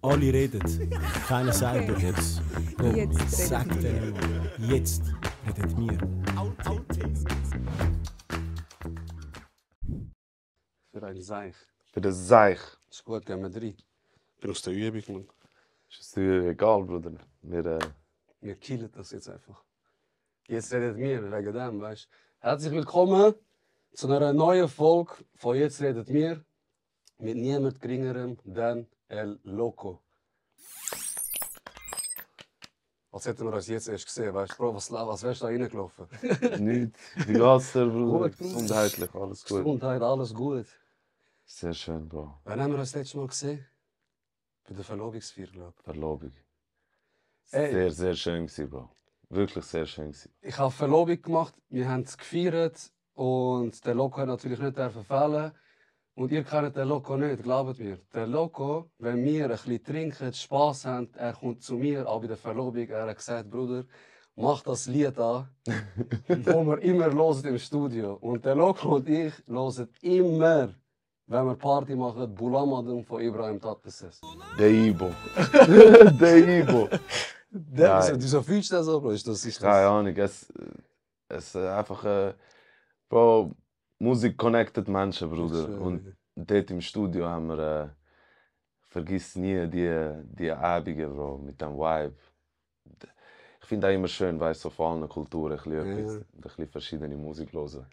Alle reden, keiner sagt Okay. jetzt. Bro, Jetzt sag redet denen mal. Jetzt redet wir. Für einen Seich. Für den Seich. Ist gut, gehen wir rein. Ich bin aus der Übung, Mann. Ist es dir egal, Bruder? Wir killen das jetzt einfach. Jetzt redet wir wegen dem, weißt du. Herzlich willkommen zu einer neuen Folge von Jetzt redet wir. Mit niemand geringerem denn El Loco. Als hätten wir uns jetzt erst gesehen, weißt du, Bro, was wärst du da reingelaufen? Nicht. Wie geht's dir, Bruder? Gut, Bruder. Gesundheitlich, alles gut. Gesundheit, alles gut. Sehr schön, Bro. Wann haben wir uns das letzte Mal gesehen? Bei der Verlobungsfeier, glaube ich. Verlobung. Ey. Sehr, sehr schön gewesen, Bro. Wirklich sehr schön gewesen. Ich habe Verlobung gemacht, wir haben es gefeiert und der Loco hat natürlich nicht fehlen. Und ihr kennt den Loco nicht, glaubt mir. Der Loco, wenn wir ein bisschen trinken, Spass haben, er kommt zu mir, auch bei der Verlobung, er hat gesagt, Bruder, mach das Lied an, wo wir immer hören im Studio. Und der Loco und ich hören immer, wenn wir Party machen, Bulamadum von Ibrahim Tatteses. Der Ibo. Der Ibo. Wieso fühlst du das so, Bro? Keine Ahnung. Es einfach. Bro, Musik connectet Menschen, Bruder. Schön. Und dort im Studio haben wir. Vergiss nie die Abende, Bro, mit dem Vibe. Ich finde auch immer schön, weißt du, so von allen Kulturen ein bisschen verschiedene Musik hören.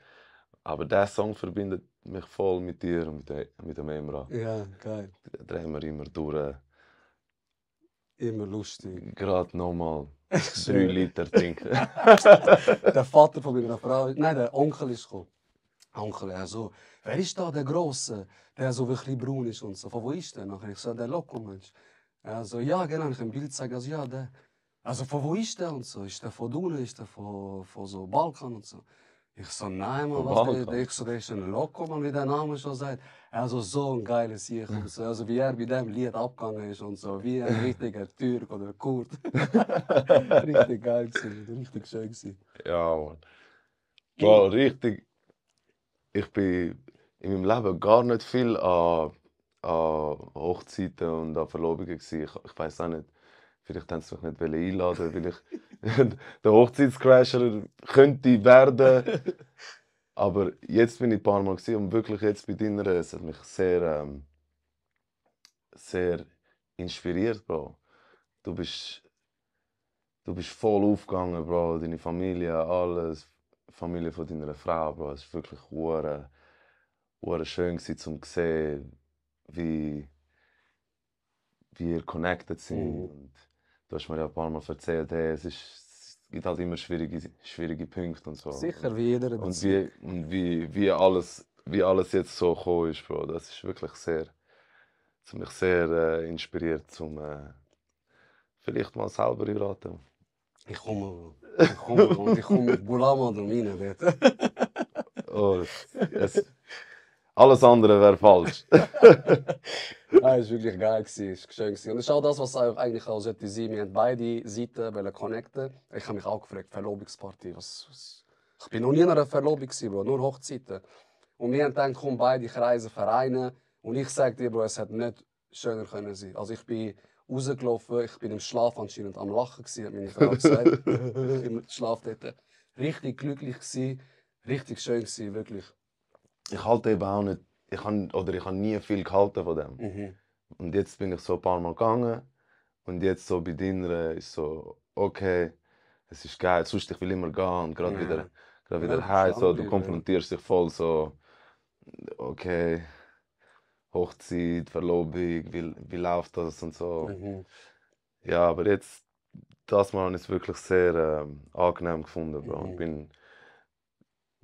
Aber dieser Song verbindet mich voll mit dir und mit dem Emra. Ja, geil. Da drehen wir immer durch. Immer lustig. Gerade nochmal 3 Schön. Liter trinken. Der Vater von meiner Frau, nein, der Onkel ist gekommen. Onkel, er so, wer ist da, der Grosse, der so wirklich braun ist und so. Von wo ist der? Nachher ich so, der Loco, Mensch. Er so, ja, genau, ich ein Bild zeigen, also ja, der. Also von wo ist der und so? Ist der von Dune, ist der von so Balkan und so? Ich so, nein, Mann, Von was Balkan? der? Ich so, der ist ein Loco, Mann, wie der Name schon sagt. Also so ein geiles Sieg und so. Also wie er bei dem Lied abgegangen ist und so, wie ein richtiger Türk oder Kurd. Richtig geil gewesen, richtig schön gewesen. Ja, Mann. Bro, richtig. Ich bin in meinem Leben gar nicht viel an Hochzeiten und an Verlobungen gewesen. Ich weiß auch nicht. Vielleicht haben sie mich nicht einladen, weil ich der Hochzeitscrasher könnte werden. Aber jetzt bin ich ein paar Mal gewesen und wirklich jetzt bei deiner, es hat mich sehr, sehr inspiriert, Bro. Du bist voll aufgegangen, Bro. Deine Familie, alles. Die Familie von deiner Frau, Bro. Es war wirklich hure schön gewesen, zu sehen, wie ihr connected sind. Und du hast mir ja ein paar Mal erzählt, hey, es gibt halt immer schwierige Punkte und so. Sicher, wie jeder Und wie alles jetzt so gekommen ist, Bro. Das ist wirklich hat mich sehr inspiriert, vielleicht mal selber heiraten. Ich komme mit Bulamadum rein dort. Oh, alles andere wäre falsch. Nein, es war wirklich geil, es war schön. Und das ist auch das, was eigentlich auch sollte sein. Wir haben beide Seiten connecten. Ich habe mich auch gefragt, Verlobungsparty, was? Ich bin noch nie in einer Verlobung gewesen, Bro, nur Hochzeiten. Und wir haben gedacht, komm, beide Kreise vereinen. Und ich sage dir, Bro, es hätte nicht schöner können sein. Also ich bin rausgelaufen, ich bin im Schlaf anscheinend am Lachen gewesen, hat meine Frau gesagt. Im Schlaf dort. Richtig glücklich gewesen, richtig schön gewesen, wirklich. Ich halte eben auch nicht, ich habe nie viel gehalten von dem. Und jetzt bin ich so ein paar Mal gegangen und jetzt so bei dir ist so, okay, es ist geil, sonst ich will immer gehen und gerade wieder heim, so, du konfrontierst dich voll so, okay, Hochzeit, Verlobung, wie läuft das und so. Ja, aber jetzt, das Mal habe ich es wirklich sehr angenehm gefunden, Bro. Ich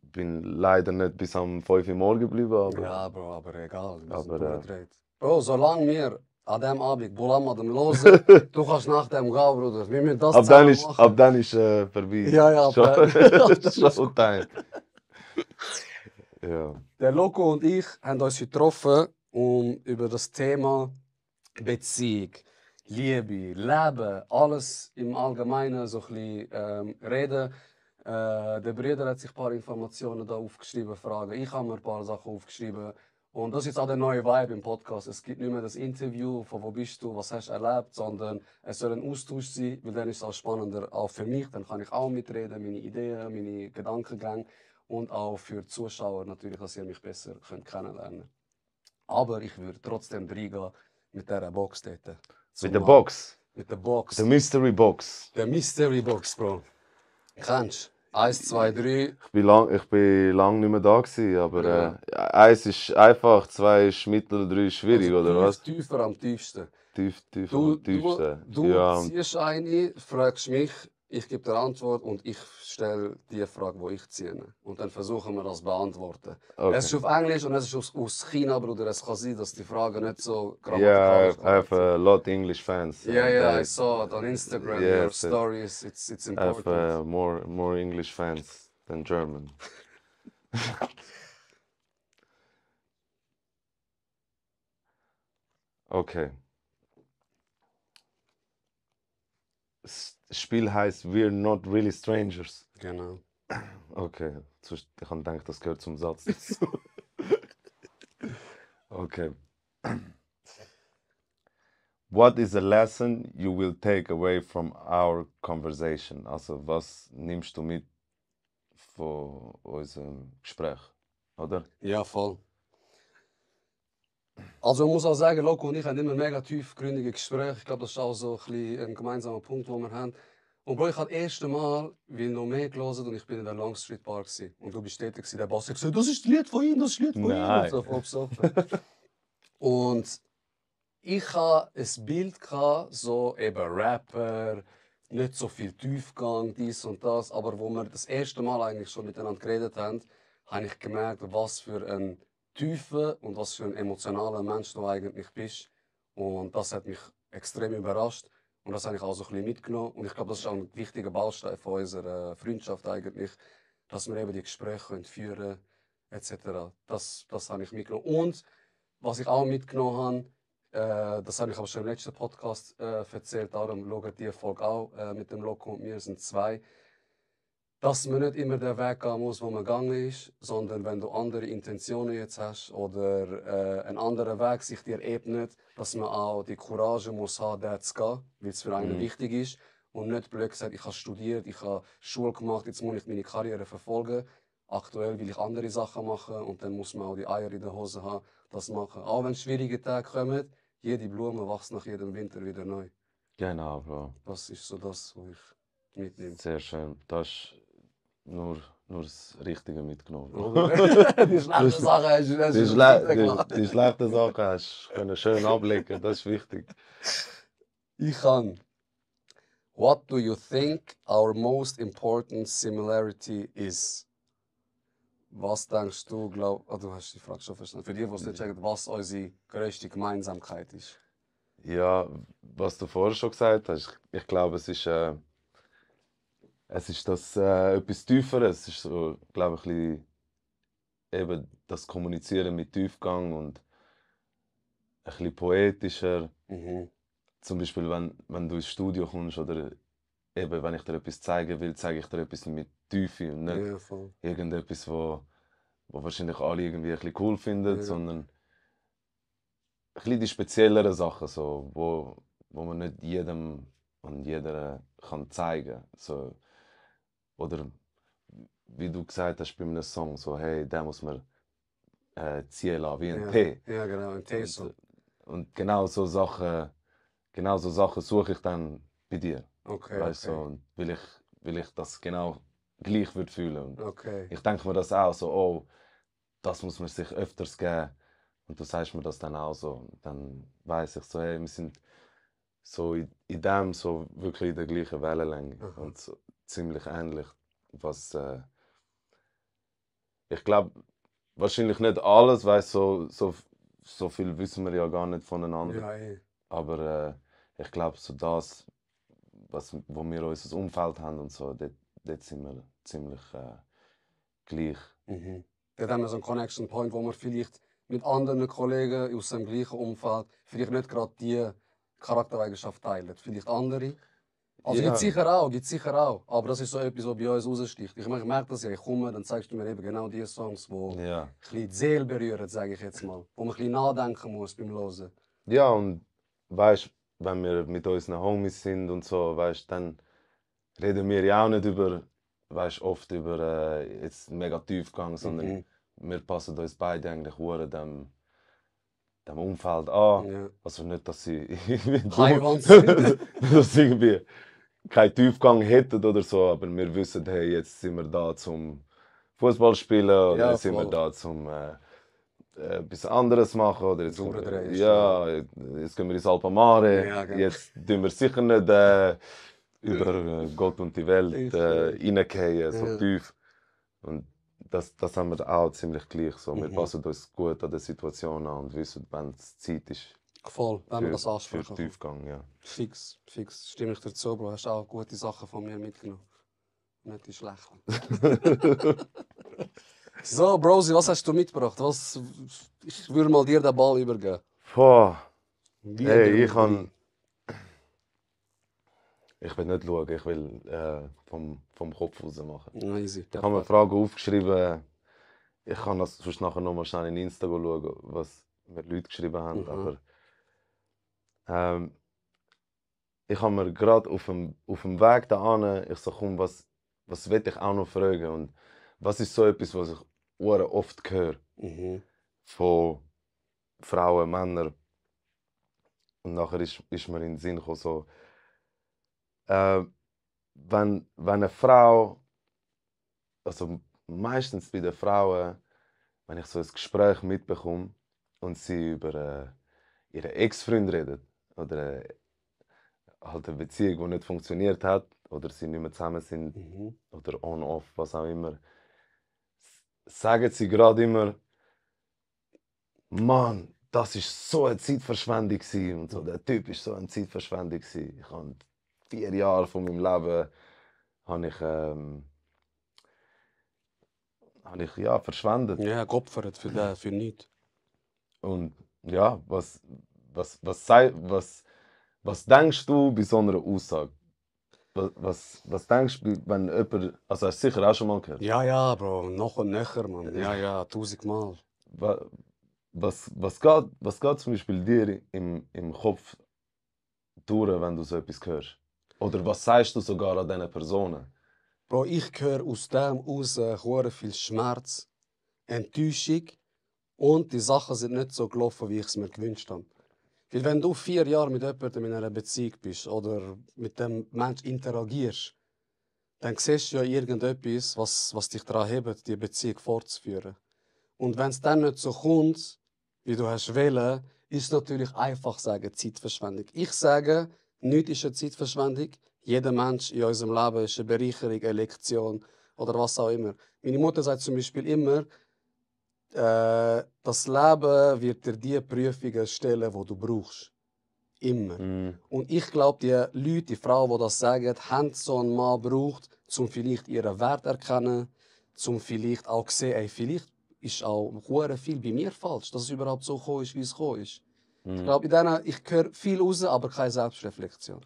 bin leider nicht bis am 5 Uhr morgens geblieben, aber Ja, Bro, aber egal. Wir sind Aber, durchgedreht. Bro, solange wir an diesem Abend Bulamadum hören, du kannst nach dem gehen, Bruder. Wir müssen das zusammen machen. ab dann ist vorbei. Ja, ja, Showtime. Ja. Der Loco und ich haben uns getroffen, um über das Thema Beziehung, Liebe, Leben, alles im Allgemeinen so ein bisschen reden. Der Bruder hat sich ein paar Informationen da aufgeschrieben, Fragen. Ich habe mir ein paar Sachen aufgeschrieben. Und das ist jetzt auch der neue Vibe im Podcast. Es gibt nicht mehr das Interview von wo bist du, was hast du erlebt, sondern es soll ein Austausch sein, weil dann ist es auch spannender, auch für mich. Dann kann ich auch mitreden, meine Ideen, meine Gedankengänge und auch für die Zuschauer natürlich, dass ihr mich besser kennenlernen könnt. Aber ich würde trotzdem reingehen mit dieser Box dort. Mit der Box. Mit der Box. The Mystery Box. Der Mystery Box, Bro. Kennst du? 1, 2, 3. Ich bin lang nicht mehr da gewesen, aber eins ist einfach, zwei ist mittel, drei ist schwierig, oder was? Tiefer am tiefsten. Tiefer Du, am tiefsten. du Ja, ziehst eine, fragst mich, ich gebe dir Antwort und ich stelle die Frage, die ich ziehe. Und dann versuchen wir das zu beantworten. okay. Es ist auf Englisch und es ist aus China, Bruder. Es kann sein, dass die Frage nicht so Yeah, grammatikalisch I have a lot English fans. Yeah, I saw it on Instagram, your Yes, stories. It's I have important. more English fans than German. Okay. Das Spiel heißt We're Not Really Strangers. Genau. Okay, ich habe gedacht, das gehört zum Satz dazu. Okay. What is a lesson you will take away from our conversation? Also, was nimmst du mit von unserem Gespräch, oder? Ja, voll. Also man muss auch sagen, Loco und ich haben immer mega tiefgründige Gespräche. Ich glaube, das ist auch so ein bisschen ein gemeinsamer Punkt, den wir haben. Und Bro, ich habe das erste Mal wie noch mehr gelesen und ich bin in der Long Street Bar gewesen. Und du bist dort gewesen, der Boss hat gesagt, das ist das Lied von ihm, das ist das Lied von ihm. Nein. Und so voll besoffen. Und ich hatte ein Bild, so eben Rapper, nicht so viel Tiefgang, dies und das. Aber wo wir das erste Mal eigentlich schon miteinander geredet haben, habe ich gemerkt, was für ein tiefer und was für ein emotionaler Mensch du eigentlich bist. Und das hat mich extrem überrascht. Und das habe ich auch so ein bisschen mitgenommen. Und ich glaube, das ist auch ein wichtiger Baustein von unserer Freundschaft eigentlich, dass wir eben die Gespräche führen können, etc. Das habe ich mitgenommen. Und was ich auch mitgenommen habe, das habe ich aber schon im letzten Podcast erzählt, darum schaut die Folge auch mit dem Loco und mir, sind zwei, dass man nicht immer den Weg gehen muss, wo man gegangen ist, sondern wenn du andere Intentionen jetzt hast oder einen anderen Weg sich dir ebnet, dass man auch die Courage muss haben, den zu gehen, weil es für einen wichtig ist und nicht blöd gesagt, ich habe studiert, ich habe Schule gemacht, jetzt muss ich meine Karriere verfolgen. Aktuell will ich andere Sachen machen und dann muss man auch die Eier in der Hose haben, das machen. Auch wenn schwierige Tage kommen, jede Blume wächst nach jedem Winter wieder neu. Genau, Bro. Das ist so das, was ich mitnehme. Sehr schön. Das ist nur das Richtige mitgenommen. Die schlechten Sachen hast du Die schlechten Sachen hast du schön ablegen, das ist wichtig. Ich kann. What do you think our most important similarity is? Was denkst du, du hast die Frage schon verstanden. Für die, die es nicht checken, was unsere grösste Gemeinsamkeit ist. Ja, was du vorher schon gesagt hast, ich glaube, es ist das etwas Tieferes. Es ist so, glaube ich, ein bisschen eben das Kommunizieren mit Tiefgang und ein bisschen poetischer. Zum Beispiel, wenn du ins Studio kommst oder eben, wenn ich dir etwas zeigen will, zeige ich dir etwas mit Tiefe und nicht Ja, voll. irgendetwas, wo wahrscheinlich alle irgendwie ein bisschen cool finden, Ja. sondern ein bisschen die spezielleren Sachen, so, wo man nicht jedem und jeder kann zeigen. So, oder wie du gesagt hast bei einem Song, so, hey, den muss man ziehen lassen, wie ein Tee. Ja, genau, ein Tee so. Und genau so Sachen suche ich dann bei dir. Okay, Weißt du, okay. und will ich das genau gleich würde fühlen. Und Okay. ich denke mir das auch so, oh, das muss man sich öfters geben. Und du sagst mir das dann auch so. Und dann weiss ich so, hey, wir sind so in dem so wirklich in der gleichen Wellenlänge. Und so ziemlich ähnlich. Was ich glaube, wahrscheinlich nicht alles, weil so viel wissen wir ja gar nicht voneinander. Ja, eh. Aber ich glaube, so das, wo wir unser Umfeld haben und so, dort sind wir ziemlich gleich. Dort haben wir so einen Connection Point, wo wir vielleicht mit anderen Kollegen aus dem gleichen Umfeld vielleicht nicht gerade die Charaktereigenschaft teilen. Vielleicht andere. Also Ja. gibt sicher auch. Aber das ist so etwas, was bei uns raussticht. Ich merke das ja, ich komme, dann zeigst du mir eben genau die Songs, die Ja. ein bisschen die Seele berühren, sage ich jetzt mal. Wo man ein bisschen nachdenken muss beim Hören. Ja, und weißt, wenn wir mit unseren Homies sind und so, weißt, dann reden wir ja auch nicht über, weißt, oft über jetzt mega Tiefgang, sondern wir passen uns beide eigentlich hure dem Umfeld an. Ja. Also nicht, dass sie Heiwand sind. dass sie irgendwie keinen Tiefgang hätten oder so, aber wir wissen, hey, jetzt sind wir da zum Fußball spielen oder Ja, jetzt sind wir voll. da zum etwas anderes machen oder jetzt, Durchdrehen, ja, jetzt gehen wir ins Alpamare, Ja, genau. jetzt tun wir sicher nicht über Gott und die Welt reingehen, so Ja. tief. Und das haben wir auch ziemlich gleich. So. Wir passen uns gut an die Situation an und wissen, wenn es Zeit ist Voll, wenn wir das für ansprechen. Tiefgang. Ja. Fix. Stimme ich dir zu, Bro. Hast auch gute Sachen von mir mitgenommen. Nicht die schlechten. So, Brosi, was hast du mitgebracht? Ich würde mal dir den Ball übergeben. Boah, Wie hey, der ich will nicht schauen, ich will vom Kopf raus machen. Easy. Ich habe mir Fragen aufgeschrieben. Ich kann das sonst nachher noch mal schnell in Insta schauen, was mir Leute geschrieben haben. Aber ich habe mir gerade auf dem Weg dahin, ich so, komm, was will ich auch noch fragen? Und was ist so etwas, was ich oft höre von Frauen, Männern? Und nachher ist mir in den Sinn gekommen, so, wenn eine Frau, also meistens bei den Frauen, wenn ich so ein Gespräch mitbekomme und sie über ihren Ex-Freund redet oder halt eine Beziehung, die nicht funktioniert hat oder sie nicht mehr zusammen sind oder on-off, was auch immer, sagen sie gerade immer, Mann, das ist so eine Zeitverschwendung gewesen und so, der Typ ist so eine Zeitverschwendung gewesen. Ich habe 4 Jahre von meinem Leben habe ich verschwendet. Ja, geopfert für nichts. Und ja, was denkst du bei so einer Aussage? Was denkst du, wenn jemand, also hast du sicher auch schon mal gehört, Ja, Bro. Noch und nöcher, Mann. Ja, 1000-mal. was geht zum Beispiel dir im Kopf durch, wenn du so etwas hörst? Oder was sagst du sogar an diesen Personen? Bro, ich höre aus dem raus hure viel Schmerz, Enttäuschung und die Sachen sind nicht so gelaufen, wie ich es mir gewünscht habe. Weil wenn du 4 Jahre mit jemandem in einer Beziehung bist oder mit dem Menschen interagierst, dann siehst du ja irgendetwas, was dich daran hebt, die Beziehung fortzuführen. Und wenn es dann nicht so kommt, wie du hast wollen, ist es natürlich einfach sagen, Zeitverschwendung. Ich sage, nichts ist eine Zeitverschwendung. Jeder Mensch in unserem Leben ist eine Bereicherung, eine Lektion oder was auch immer. Meine Mutter sagt zum Beispiel immer, das Leben wird dir die Prüfungen stellen, die du brauchst. Immer. Und ich glaube, die Leute, die Frauen, die das sagen, haben so einen Mann gebraucht, um vielleicht ihren Wert zu erkennen, um vielleicht auch zu sehen, ey, vielleicht ist auch hure viel bei mir falsch, dass es überhaupt so gekommen ist, wie es gekommen ist. Ich glaube, ich höre viel raus, aber keine Selbstreflexion.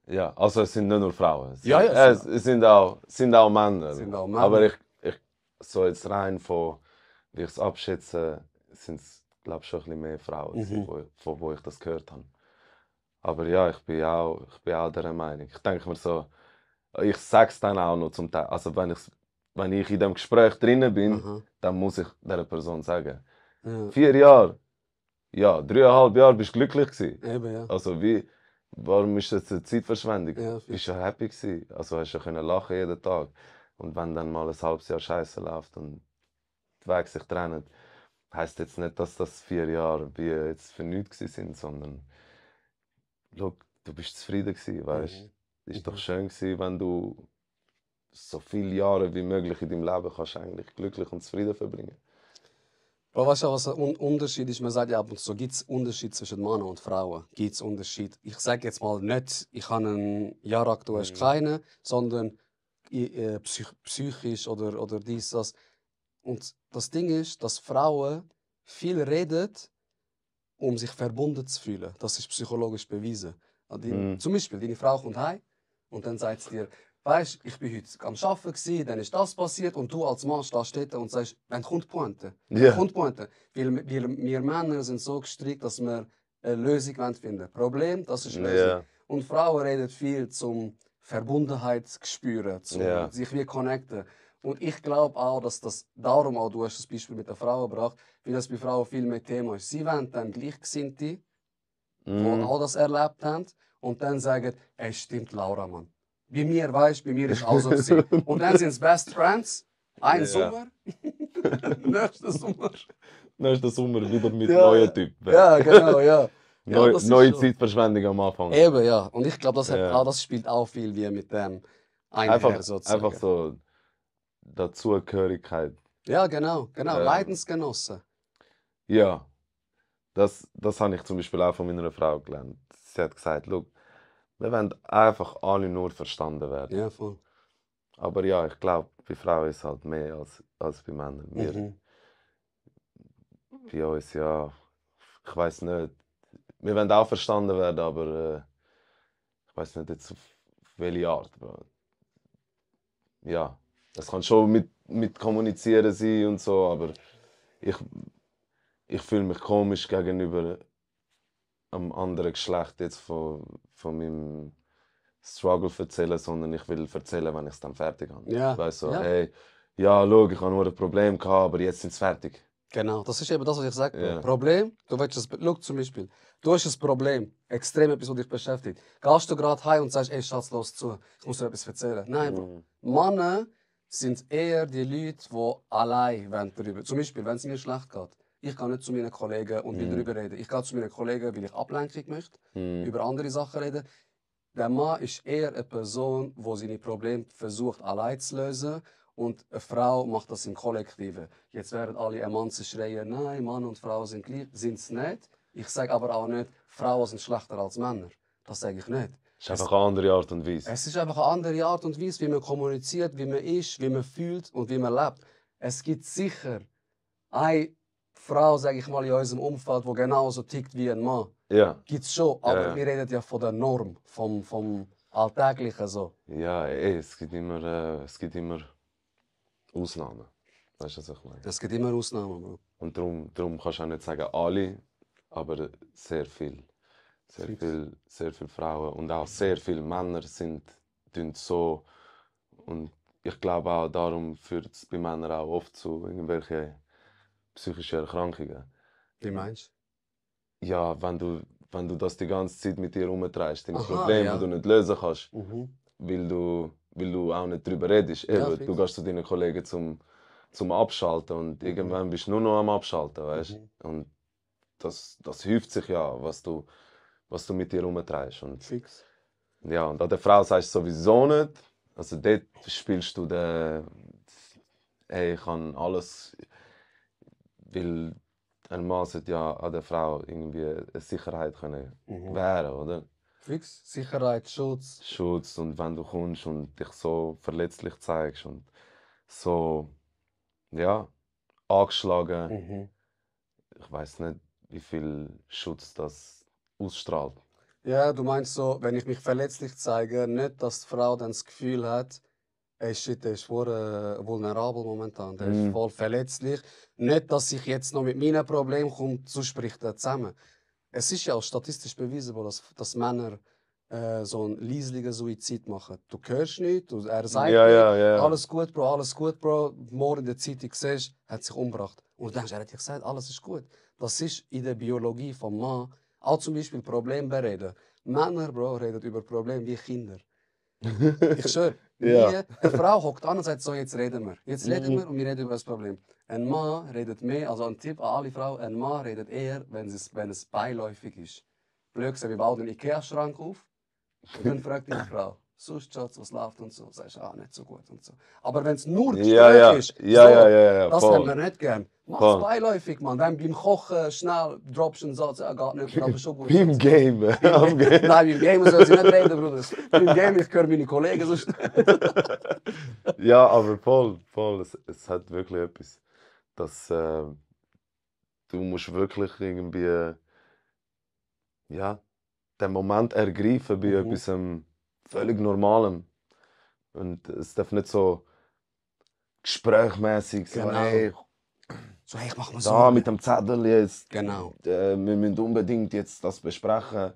Ja, also es sind nicht nur Frauen. Ja, Es sind auch Männer. Sind auch Männer. Aber ich so jetzt rein von, wie ich es abschätze, sind es, glaube ich, schon ein bisschen mehr Frauen, von wo ich das gehört habe. Aber ja, ich bin auch dieser Meinung. Ich denke mir so, ich sage es dann auch noch zum Teil. Also wenn ich in dem Gespräch drinnen bin, dann muss ich dieser Person sagen. Ja. 4 Jahre, ja, 3,5 Jahre bist du glücklich gewesen. Eben, ja. Also warum ist das eine Zeitverschwendung? Ja, Bist du happy gewesen? Also hast du ja können lachen jeden Tag. Und wenn dann mal ein halbes Jahr Scheiße läuft und die Wege sich trennen, heisst jetzt nicht, dass das 4 Jahre wie jetzt für nichts sind, sondern schau, du bist zufrieden gewesen, weißt? Es ist doch schön gewesen, wenn du so viele Jahre wie möglich in deinem Leben kannst eigentlich glücklich und zufrieden verbringen. Aber weißt du, was ein Unterschied ist? Man sagt ja ab und zu, gibt es Unterschied zwischen Männern und Frauen? Gibt es Unterschied? Ich sage jetzt mal nicht, ich habe einen Jarak, du hast keinen, sondern psychisch oder dies, das. Und das Ding ist, dass Frauen viel reden, um sich verbunden zu fühlen. Das ist psychologisch bewiesen. Zum Beispiel, deine Frau kommt heim, Und dann sagt es dir, weißt du, ich bin heute am Arbeiten gewesen, dann ist das passiert und du als Mann stehst dort und sagst, wenn kommt die Pointe? Ja. Kommt die Pointe? Weil wir Männer sind so gestrickt, dass wir eine Lösung finden wollen. Problem, das ist Lösung. Ja. Und Frauen reden viel zum Verbundenheit spüren, zum Ja. sich wie connecten. Und ich glaube auch, dass das darum auch, du hast das Beispiel mit der Frau gebracht, weil das bei Frauen viel mehr Thema ist. Sie wollen dann Gleichgesinnte, die auch das erlebt haben, und dann sagen, ey, stimmt, Laura, Mann. Bei mir, weißt du, bei mir ist auch so gewesen. Und dann sind es Best Friends, ein Ja. Sommer, nächsten Sommer. Nächsten Sommer wieder mit Ja. neuen Typen. Ja, genau, ja. Ja, das ist Neue schon- Zeitverschwendung am Anfang. Eben, ja. Und ich glaube, das, hat Ja. auch, das spielt auch viel wie mit dem einher, Einfach sozusagen. so Dazugehörigkeit. Ja, genau. Ja. Leidensgenossen. Ja, das habe ich zum Beispiel auch von meiner Frau gelernt. Sie hat gesagt, schau, wir wollen einfach alle nur verstanden werden. Ja, voll. Aber ja, ich glaube, bei Frauen ist es halt mehr als bei Männern. Mhm. Bei uns, ja, ich weiß nicht. Wir wollen auch verstanden werden, aber ich weiß nicht jetzt auf welche Art. Bro. Ja, das kann schon mit Kommunizieren sein und so, aber ich fühle mich komisch gegenüber einem anderen Geschlecht jetzt von meinem Struggle erzählen, sondern ich will erzählen, wenn ich es dann fertig habe. Ja. Weißt so, Ja. hey, ja, schau, ich habe nur ein Problem gehabt, aber jetzt sind es fertig. Genau, das ist eben das, was ich sage. Ja. Problem, du willst es, schau zum Beispiel, du hast ein Problem, extrem etwas, was dich beschäftigt. Gehst du gerade heim und sagst, ey Schatz, los zu, ich muss dir etwas erzählen. Nein, Bro. Männer sind eher die Leute, die allein darüber. Zum Beispiel, wenn es mir schlecht geht. Ich gehe nicht zu meinen Kollegen und will darüber reden. Ich gehe zu meinen Kollegen, weil ich Ablenkung möchte, über andere Sachen reden. Der Mann ist eher eine Person, die seine Probleme versucht, allein zu lösen. Und eine Frau macht das im Kollektiven. Jetzt werden alle Emanzen schreien, nein, Mann und Frau sind gleich. Sind es nicht. Ich sage aber auch nicht, Frauen sind schlechter als Männer. Das sage ich nicht. Es ist einfach eine andere Art und Weise. Es ist einfach eine andere Art und Weise, wie man kommuniziert, wie man ist, wie man fühlt und wie man lebt. Es gibt sicher eine Frau, sage ich mal, in unserem Umfeld, die genauso tickt wie ein Mann. Ja, Gibt es schon, aber Ja. wir reden ja von der Norm, vom Alltäglichen so. ja, es gibt immer Ausnahmen. Weißt du, was ich meine? Es gibt immer Ausnahmen, Bro. Und darum kannst du auch nicht sagen alle, aber sehr viel. Sehr viele Frauen und auch sehr viele Männer tun so. Und ich glaube auch, darum führt es bei Männern auch oft zu irgendwelchen psychischen Erkrankungen. Wie meinst Ja, wenn du das die ganze Zeit mit dir herumtreibst, dein Aha, Problem, ja. das du nicht lösen kannst, du? weil du auch nicht darüber redest. Ja, Eben, fix. du gehst zu deinen Kollegen zum Abschalten und irgendwann bist du nur noch am Abschalten, weißt? Und das häuft sich ja, was du mit dir herumtreibst. Und Fix. ja, und an der Frau sagst du sowieso nicht. Also dort spielst du hey, ich kann alles, weil ein Mann sollte ja an der Frau irgendwie eine Sicherheit können gewähren, oder? Fix. Sicherheit, Schutz. Schutz, und wenn du kommst und dich so verletzlich zeigst und so, ja, angeschlagen, ich weiß nicht, wie viel Schutz das ausstrahlt. Ja, du meinst so, wenn ich mich verletzlich zeige, nicht, dass die Frau dann das Gefühl hat, ey shit, der ist voll vulnerabel momentan, der ist voll verletzlich. Nicht, dass ich jetzt noch mit meinem Problem komme, sonst spricht er zusammen. Es ist ja auch statistisch bewiesen, dass Männer so einen leislichen Suizid machen. Du hörst nichts, er sagt Ja, nicht, ja, ja. alles gut, Bro. Morgen in der Zeitung siehst, hat sich umgebracht. Und du denkst, er hat dir gesagt, alles ist gut. Das ist in der Biologie vom Mann. Auch zum Beispiel Probleme bereden. Männer, Bro, reden über Probleme wie Kinder. Ich schwöre, Ja. eine Frau hockt an und sagt so, jetzt reden wir. Jetzt reden wir und wir reden über das Problem. Ein Mann redet mehr, also ein Tipp an alle Frauen, ein Mann redet eher, wenn es beiläufig ist. Blöd gesagt, wir bauen den Ikea-Schrank auf und dann fragt die Frau, sonst Schatz, was läuft und so. Sagst du, nicht so gut und so. Aber wenn es nur Gespräch Ja, ist, ja, das voll. haben wir nicht gern. Mach's Voll. beiläufig, man. Wenn beim Kochen schnell droppst einen Satz, ja, geht nicht, aber schon gut. Beim Game. Am Game. Nein, beim Game soll sie nicht reden, Bruder. Beim Game, ich höre meine Kollegen sonst. Ja, aber voll. Es hat wirklich etwas, dass du musst wirklich irgendwie, ja, den Moment ergreifen bei etwas, völlig Normalem. Und es darf nicht so gesprächmäßig so, Genau. hey, So, hey, ich mach mal da Sorgen. mit dem Zettel jetzt, Genau. wir müssen unbedingt jetzt das besprechen.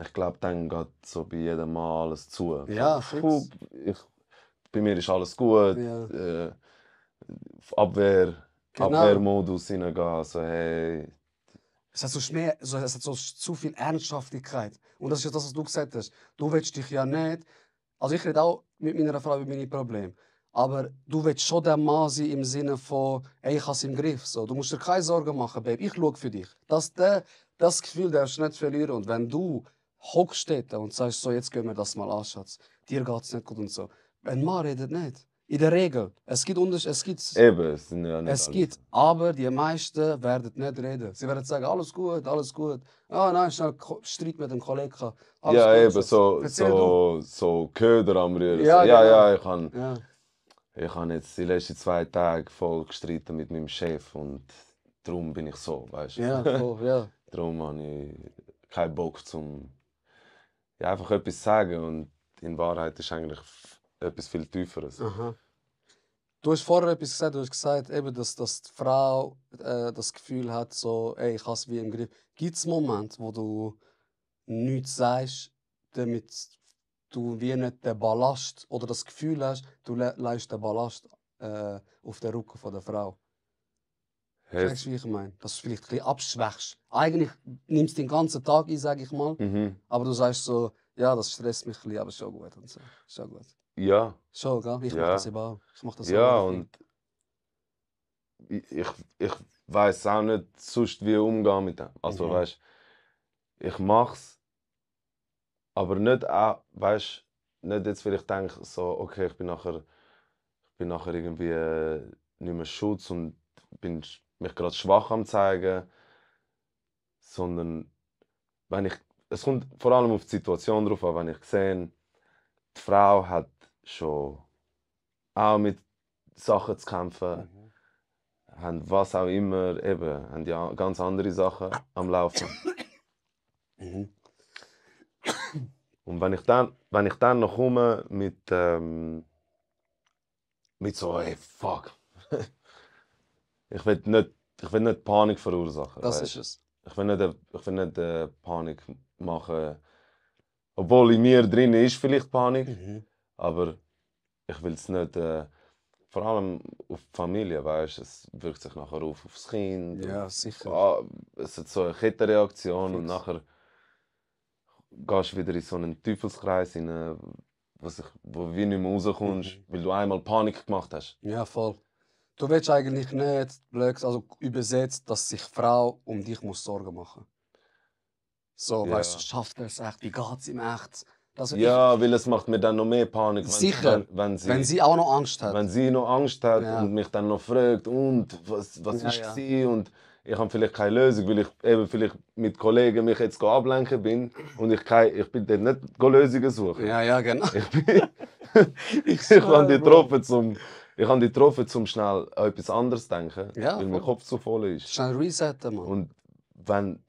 Ich glaube, dann geht so bei jedem Mal alles zu. Ja, Puh, fix. bei mir ist alles gut. Ja. Auf Genau. Abwehrmodus hineingehen, so hey. Es hat es hat so zu viel Ernsthaftigkeit. Und das ist ja das, was du gesagt hast. Du willst dich ja nicht. Also ich rede auch mit meiner Frau über meine Probleme. Aber du willst schon der Mann sein im Sinne von, ey, ich habe es im Griff. So, du musst dir keine Sorgen machen, Babe. Ich schaue für dich. Das Gefühl darfst du nicht verlieren. Und wenn du hockst dort und sagst, so, jetzt gehen wir das mal an, Schatz. Dir geht es nicht gut und so. Ein Mann redet nicht. In der Regel. Es gibt Eben, es sind ja nicht es alle gibt, so. aber die meisten werden nicht reden. Sie werden sagen, alles gut, alles gut. Ah nein, schnell Streit mit dem Kollegen gehabt. Alles Ja, gut, eben, Schatz. so, Erzähl du. so Köder am Rühren. Ja, So, ja, genau. ja, Ja, ich habe jetzt die letzten 2 Tage voll gestritten mit meinem Chef und darum bin ich so, weißt du. ja, voll, ja. Darum habe ich keinen Bock, ja, einfach etwas zu sagen. Und in Wahrheit ist eigentlich etwas viel Tieferes. Aha. Du hast vorher etwas gesagt, du hast gesagt, eben, dass die Frau das Gefühl hat, so, ey, ich habe es wie im Griff. Gibt es Momente, wo du nichts sagst, damit du wie nicht den Ballast oder das Gefühl hast, du leist den Ballast auf den Rücken von der Frau? Hey, Checkst du, wie ich meine? Dass du vielleicht ein bisschen abschwächst. Eigentlich nimmst du den ganzen Tag ein, sage ich mal. Aber du sagst so, ja, das stresst mich ein bisschen, aber ist schon gut. Und so. Ist schon gut. ja, Schon, gell? Ich mach Ja. das eben auch. Ich mach das ja, auch. und ich weiß auch nicht sonst, wie umgehen mit dem. Also, Mhm. weißt ich mach's, aber nicht auch, weißt nicht jetzt, weil ich denke, so, okay, ich bin nachher irgendwie nicht mehr Schutz und bin mich gerade schwach am zeigen, sondern es kommt vor allem auf die Situation drauf an, wenn ich sehe, die Frau hat schon auch mit Sachen zu kämpfen, haben was auch immer, eben, haben ja ganz andere Sachen am Laufen. Mhm. Und wenn ich dann noch komme mit so, hey, fuck. ich will nicht Panik verursachen. Das weißt? ist es. Ich will nicht Panik machen. Obwohl in mir drin ist vielleicht Panik, Mhm. aber ich will es nicht, vor allem auf die Familie, weißt? Es wirkt sich nachher aufs Kind. Ja, sicher. Es hat so eine Kettenreaktion und Fix. nachher gehst du wieder in so einen Teufelskreis rein, wo du wie nicht mehr rauskommst, weil du einmal Panik gemacht hast. Ja, voll. Du willst eigentlich nicht, blöd, also übersetzt, dass sich die Frau um dich muss Sorgen machen. So, Ja. weißt du, schafft er es echt? Wie geht es ihm echt? Also Ja, weil es macht mir dann noch mehr Panik, sicher, wenn wenn sie auch noch Angst hat. wenn sie noch Angst hat Ja. und mich dann noch fragt, und was Ja, ist ja. sie und ich habe vielleicht keine Lösung, weil ich eben vielleicht mit Kollegen mich jetzt ablenken bin und ich bin dort nicht Lösungen suchen. Ja, ja, genau. Ich habe die getroffen, um schnell an etwas anderes zu denken, Ja, weil mein voll. Kopf so voll ist. Schnell resetten, Mann. Und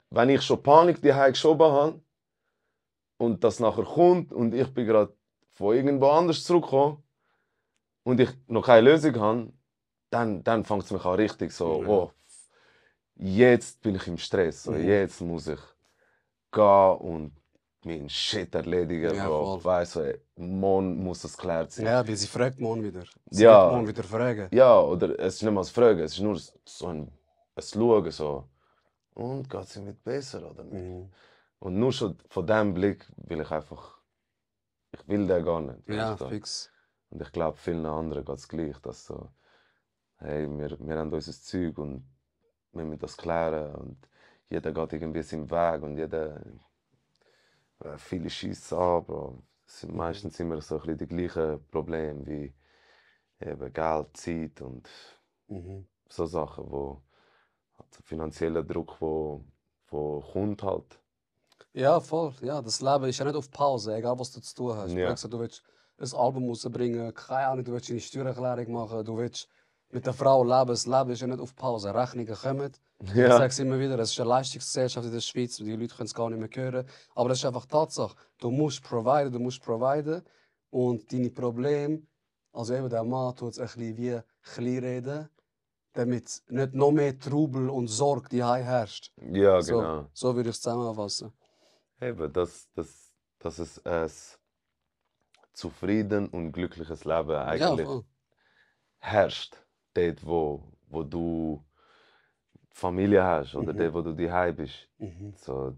wenn ich schon Panik daheim geschoben habe und das nachher kommt und ich bin gerade von irgendwo anders zurückgekommen und ich noch keine Lösung habe, dann fängt es mich an richtig so, Ja. oh, jetzt bin ich im Stress, so, jetzt muss ich gehen und meinen Shit erledigen. Ja, Bro. voll. Weißt du, morgen muss das geklärt sein. Ja, weil sie fragt morgen wieder. Sie Ja. wird morgen wieder fragen. Ja, oder es ist nicht mal das Fragen, es ist nur so ein Schauen, so. Und geht es ihm besser oder nicht? Mhm. Und nur schon von diesem Blick will ich einfach, ich will den gar nicht. Ja, weißt du? fix. Und ich glaube, vielen anderen geht es gleich, dass so, hey, wir haben unser Zeug und wir müssen das klären und jeder geht irgendwie seinen Weg und jeder, viele schießen an, Bro. Meistens immer so ein bisschen die gleichen Probleme wie eben Geld, Zeit und so Sachen, wo also finanzieller Druck, wo kommt halt. Ja, voll. Ja, das Leben ist ja nicht auf Pause, egal was du zu tun hast. Ja. Du willst ein Album rausbringen, keine Ahnung, du willst eine Steuererklärung machen, du willst mit der Frau leben. Das Leben ist ja nicht auf Pause. Rechnungen kommen. Ich Ja. sage es immer wieder, es ist eine Leistungsgesellschaft in der Schweiz, die Leute können es gar nicht mehr hören. Aber das ist einfach Tatsache. Du musst providen und deine Probleme, also eben der Mann tut es ein bisschen wie klein reden, damit nicht noch mehr Trubel und Sorge die herrscht. Ja, genau. So würde ich es zusammenfassen. Eben, dass es ein zufrieden und glückliches Leben eigentlich voll. herrscht. Dort, wo du Familie hast oder dort, wo du daheim bist. So,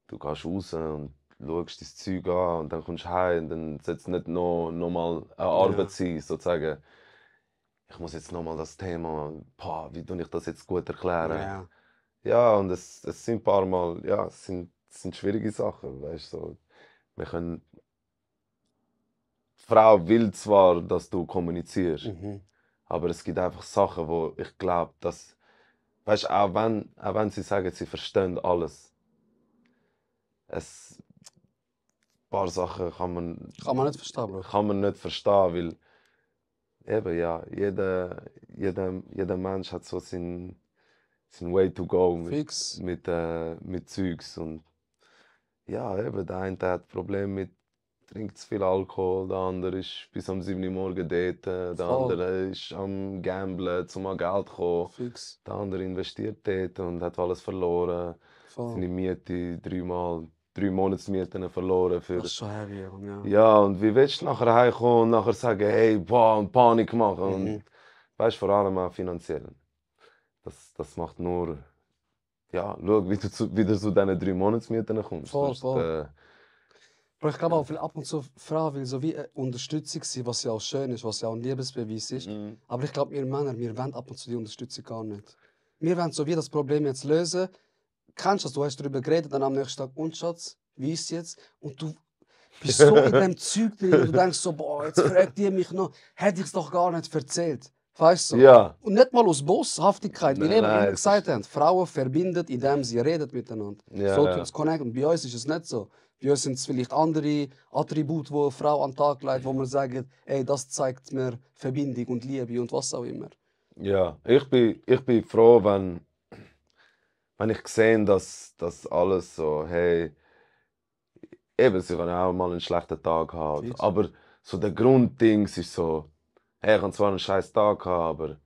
du gehst raus und schaust dein Zeug an und dann kommst du heim und dann soll es nicht noch mal eine Arbeit sein, sozusagen. Ich muss jetzt noch mal das Thema, wie tue ich das jetzt gut erklären? Ja. Ja, und es sind ein paar Mal, ja, es sind schwierige Sachen, weißt du. So. Wir können, die Frau will zwar, dass du kommunizierst, aber es gibt einfach Sachen, wo ich glaube, dass, weißt du, auch wenn sie sagen, sie verstehen alles, ein paar Sachen kann man nicht verstehen, Bro. kann man nicht verstehen, weil eben, ja, jeder Mensch hat so sein Way to go Fix. mit Zeugs. Und ja, eben, der eine hat Probleme mit, trinkt zu viel Alkohol, der andere ist bis am 7 Uhr morgens dort, der Voll. andere ist am Gamblen, um an Geld zu kommen, Fix. der andere investiert dort und hat alles verloren. Voll. Seine Miete 3 Monatsmieten verloren. Für Das ist schon heavy, ja. ja, und wie willst du nachher heimkommen und nachher sagen, hey, boah, und Panik machen? Und weißt, vor allem auch finanziell. Das macht nur, ja, schau, wie du wieder zu diesen 3 Monatsmieten kommst. Voll, Sonst, voll. Aber ich glaube auch, weil ab und zu Frauen will so wie eine Unterstützung sein, was ja auch schön ist, was ja auch ein Liebesbeweis ist. Aber ich glaube, wir Männer, wir wollen ab und zu die Unterstützung gar nicht. Wir wollen so wie das Problem jetzt lösen. Kennst du das? Du hast darüber geredet, dann am nächsten Tag, und Schatz, wie ist es jetzt? Und du bist so in dem Zeug drin und du denkst so, boah, jetzt fragt die mich noch, hätte ich es doch gar nicht erzählt. Weißt du? Ja. Und nicht mal aus Boshaftigkeit, weil Nein, eben nein, immer es gesagt haben, Frauen verbindet, indem sie reden miteinander. Ja, So ja. tut es connecten. Und bei uns ist es nicht so. Bei uns sind es vielleicht andere Attribute, die eine Frau an den Tag legt, wo man sagt, ey, das zeigt mir Verbindung und Liebe und was auch immer. Ja, ich bin froh, wenn ich sehe, dass alles so, hey, eben, sie können auch mal einen schlechten Tag haben. Fix. Aber so der Grunddings ist so, hey, ich habe zwar einen scheiß Tag gehabt, aber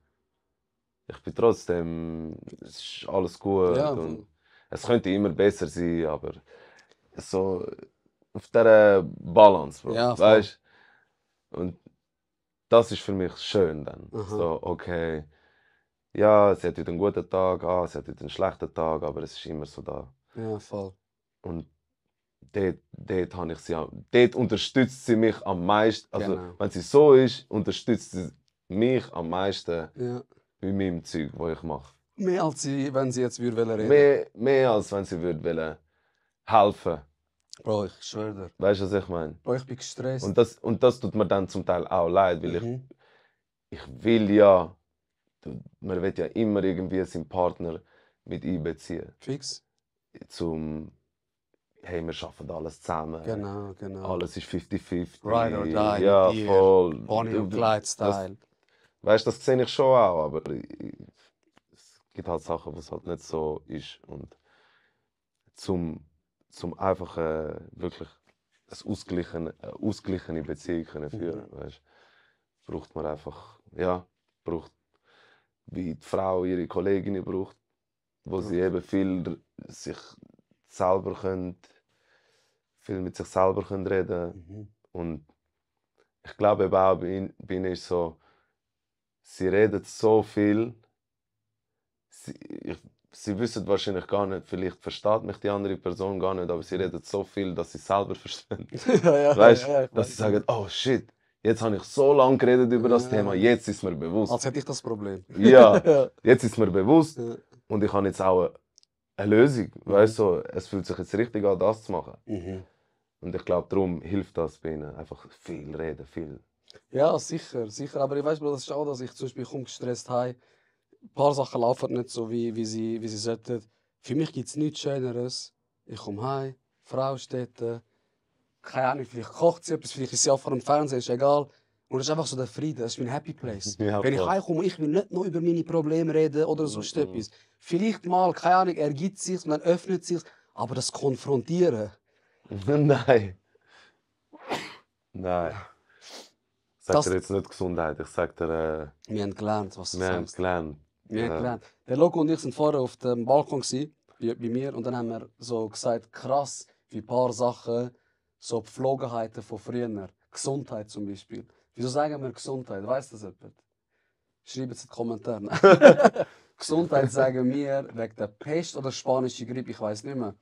ich bin trotzdem, es ist alles gut Ja, und es könnte immer besser sein, aber so auf dieser Balance, Bro, Ja, voll. weißt? Und das ist für mich schön dann. Aha. So, okay, ja, sie hat heute einen guten Tag, sie hat heute einen schlechten Tag, aber es ist immer so da. Ja, voll. Und dort habe ich sie, dort unterstützt sie mich am meisten. Also, Genau. wenn sie so ist, unterstützt sie mich am meisten Ja. bei meinem Zeug, das ich mache. Mehr als sie, wenn sie jetzt reden würde. Mehr als wenn sie würde helfen. Bro, ich schwöre dir. Weißt du, was ich meine? Bro, ich bin gestresst. Und das tut mir dann zum Teil auch leid, weil Mhm. ich will ja, man will ja immer irgendwie seinen Partner mit einbeziehen. Fix. Hey, wir schaffen alles zusammen. Genau. Alles ist 50-50. Ride or die Ja, mit dir. voll. Bonnie und Clyde-Style. Weißt du, das sehe ich schon auch, aber es gibt halt Sachen, was halt nicht so ist. Und zum einfach wirklich eine ausgeglichene Beziehung können führen, weißt, braucht man einfach, ja, braucht, wie die Frau ihre Kolleginnen braucht, wo sie eben viel mit sich selber können reden. Und ich glaube eben auch bei ihnen ist so, sie reden so viel, sie wissen wahrscheinlich gar nicht, vielleicht versteht mich die andere Person gar nicht, aber sie reden so viel, dass sie selber verstehen. Weißt du, dass sie sagen, oh shit, jetzt habe ich so lange geredet über das Thema, jetzt ist mir bewusst. Als hätte ich das Problem. Ja, jetzt ist mir bewusst Ja. und ich habe jetzt auch eine Lösung. Weißt du, es fühlt sich jetzt richtig an, das zu machen. Und ich glaube, darum hilft das bei ihnen. Einfach viel reden, viel. Ja, sicher. Aber ich weiß, das ist auch, dass ich zum Beispiel gestresst heim. Ein paar Sachen laufen nicht so, wie sie sollten. Für mich gibt es nichts Schöneres. Ich komme heim, die Frau steht da. Keine Ahnung, vielleicht kocht sie etwas, vielleicht ist sie auch vor dem Fernseher, ist egal. Und das ist einfach so der Frieden, das ist mein Happy Place. Ja, Wenn ich voll. heimkomme, ich will nicht nur über meine Probleme reden oder sonst etwas. Vielleicht mal, keine Ahnung, ergibt sich und dann öffnet sich, aber das Konfrontieren. Nein. Nein. Ich sag Das- dir jetzt nicht Gesundheit, ich sag dir, Wir haben gelernt, was du wir haben sagst. gelernt. Wir haben Ja. gelernt. Der Loco und ich sind vorher auf dem Balkon gsi, bei mir, und dann haben wir so gesagt, krass, wie ein paar Sachen, so Gepflogenheiten von früher. Gesundheit zum Beispiel. Wieso sagen wir Gesundheit? Weiss das jemand? Schreibt es in die Kommentare. Gesundheit sagen wir wegen der Pest oder spanische Grippe, ich weiß nicht mehr.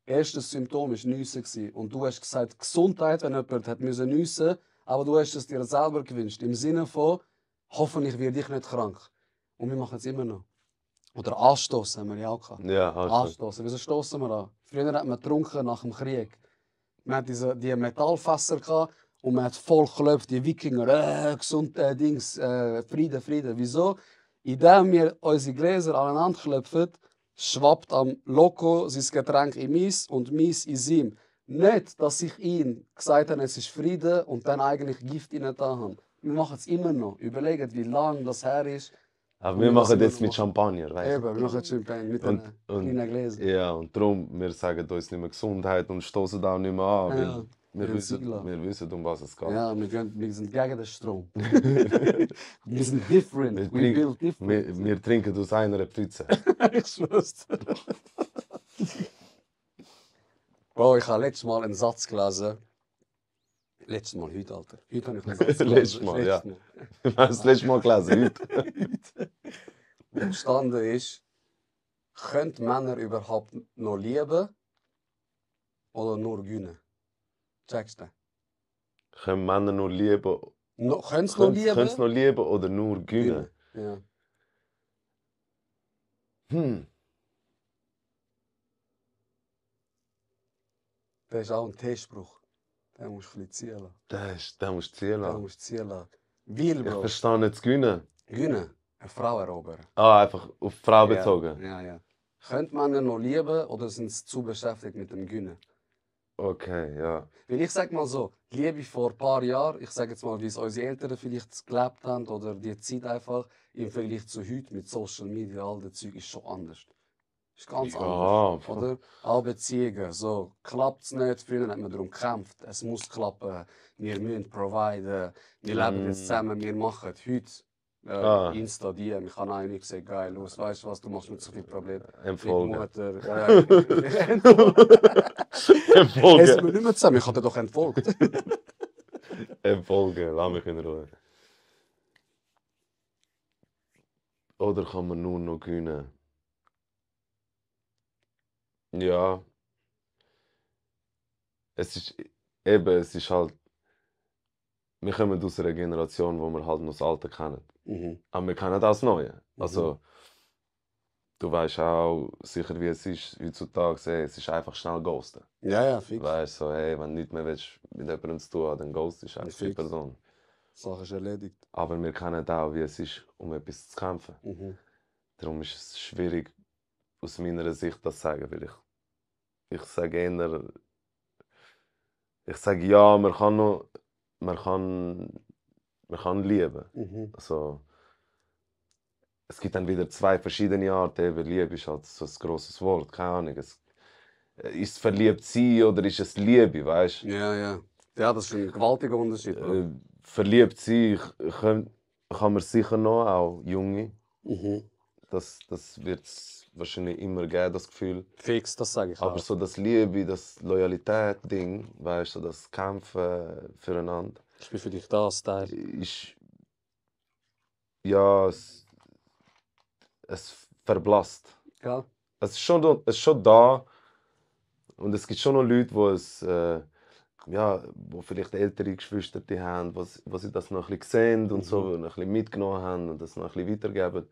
Erstes Symptom war Nüsse gewesen. Und du hast gesagt, Gesundheit, wenn jemand hat müssen nüssen, aber du hast es dir selber gewünscht. Im Sinne von, hoffentlich werde ich nicht krank. Und wir machen es immer noch. Oder Anstoßen haben wir ja auch gehabt. Ja, hast du. Anstoßen. Wieso stoßen wir an? Früher hat man getrunken nach dem Krieg. Man hat die Metallfässer gehabt und man hat voll geklopft, die Wikinger, gesund, Dings, Frieden, Frieden. Wieso? Indem wir unsere Gläser aneinander klopfen, schwappt am Loco sein Getränk in meins und meins in ihm. Nicht, dass ich ihm gesagt habe, es ist Frieden und dann eigentlich Gift in da habe. Wir machen es immer noch. Überlegt, wie lange das her ist. Aber Und wir wir machen müssen jetzt immer mit Champagner, weißt Eben, wir machen Champagne mit Und- den und- kleinen Gläsern. Ja, und darum, wir sagen uns nicht mehr Gesundheit und stoßen auch nicht mehr an, Ja, weil wir wir wissen, sind wir wissen, um was es geht. Ja, wir sind gegen den Strom. Wir sind different. Wir, We trinken, build different. wir trinken aus einer Pfütze. Ich schwör's dir. Bro, ich habe letztes Mal einen Satz gelesen. Letztes Mal, heute, Alter. Heute habe ich einen Satz gelesen. Letztes Mal, ja. Mal. Wir haben das letzte Mal gelesen, heute. Wo gestanden ist, können Männer überhaupt noch lieben oder nur gönnen? Checkst du? Können Männer nur lieben, No, können sie noch lieben? können sie noch lieben oder nur gönnen? Ja. Hm. Das ist auch ein T-Spruch. Den musst du ein bisschen ziehen lassen. Den musst du ziehen Den lassen. musst du ziehen lassen. Weil, Ich Bro, verstehe nicht das Gönnen. gönnen, eine Frau erobern. Ah, einfach auf die Frau bezogen. Ja, ja. Könnte man ihn noch lieben oder sind sie zu beschäftigt mit dem Gönnen? Okay, ja. Weil ich sag mal so, Liebe vor ein paar Jahren, ich sage jetzt mal, wie es unsere Eltern vielleicht gelebt haben oder die Zeit einfach, im Vergleich zu heute mit Social Media, all das Zeug ist schon anders. Ist ganz Ja, anders, voll. oder? Auch Beziehungen, so, klappt es nicht, früher hat man darum gekämpft, es muss klappen, wir müssen providen, wir leben jetzt zusammen, wir machen heute. Insta, DM, ich habe eigentlich gesagt, geil, los, weißt du was, du machst nicht so viel Probleme. Empfolgen. Mit Mutter, Es Empfolgen. sind wir nicht mehr zusammen, ich habe dir doch entfolgt. Empfolgen, lass mich in Ruhe. Oder kann man nur noch gönnen? Ja. Es ist halt. Wir kommen aus einer Generation, wo wir halt noch das Alte kennen. Aber wir kennen auch das Neue. Also, du weißt auch sicher, wie es ist heutzutage. Ey, es ist einfach schnell ghosten. Ja, ja, fix. Weißt du, so, hey, wenn du nichts mehr willst, mit jemandem zu tun hast, dann ghostest du einfach die Fix. Person. Die Sache ist erledigt. Aber wir kennen auch, wie es ist, um etwas zu kämpfen. Darum ist es schwierig, aus meiner Sicht das zu sagen, weil ich sage eher, ich sage ja, man kann lieben. Also, es gibt dann wieder zwei verschiedene Arten. Eben, Liebe ist halt so ein grosses Wort, keine Ahnung. Ist es verliebt sein oder ist es Liebe, weißt du? Ja, ja. Ja, das ist ein gewaltiger Unterschied. Bro. Verliebt sein kann man sicher noch, auch Junge. Das wird es wahrscheinlich immer geben, das Gefühl. Fix, das sage ich Aber auch. so das Liebe, das Loyalität-Ding, weißt du, das Kämpfen füreinander, Ich bin für dich da, Style. ist. Ja, es verblasst. Gell? Es ist schon da. Und es gibt schon noch Leute, wo vielleicht ältere Geschwister haben, wo sie das noch ein bisschen sehen und so, noch ein bisschen mitgenommen haben und das noch ein bisschen weitergeben.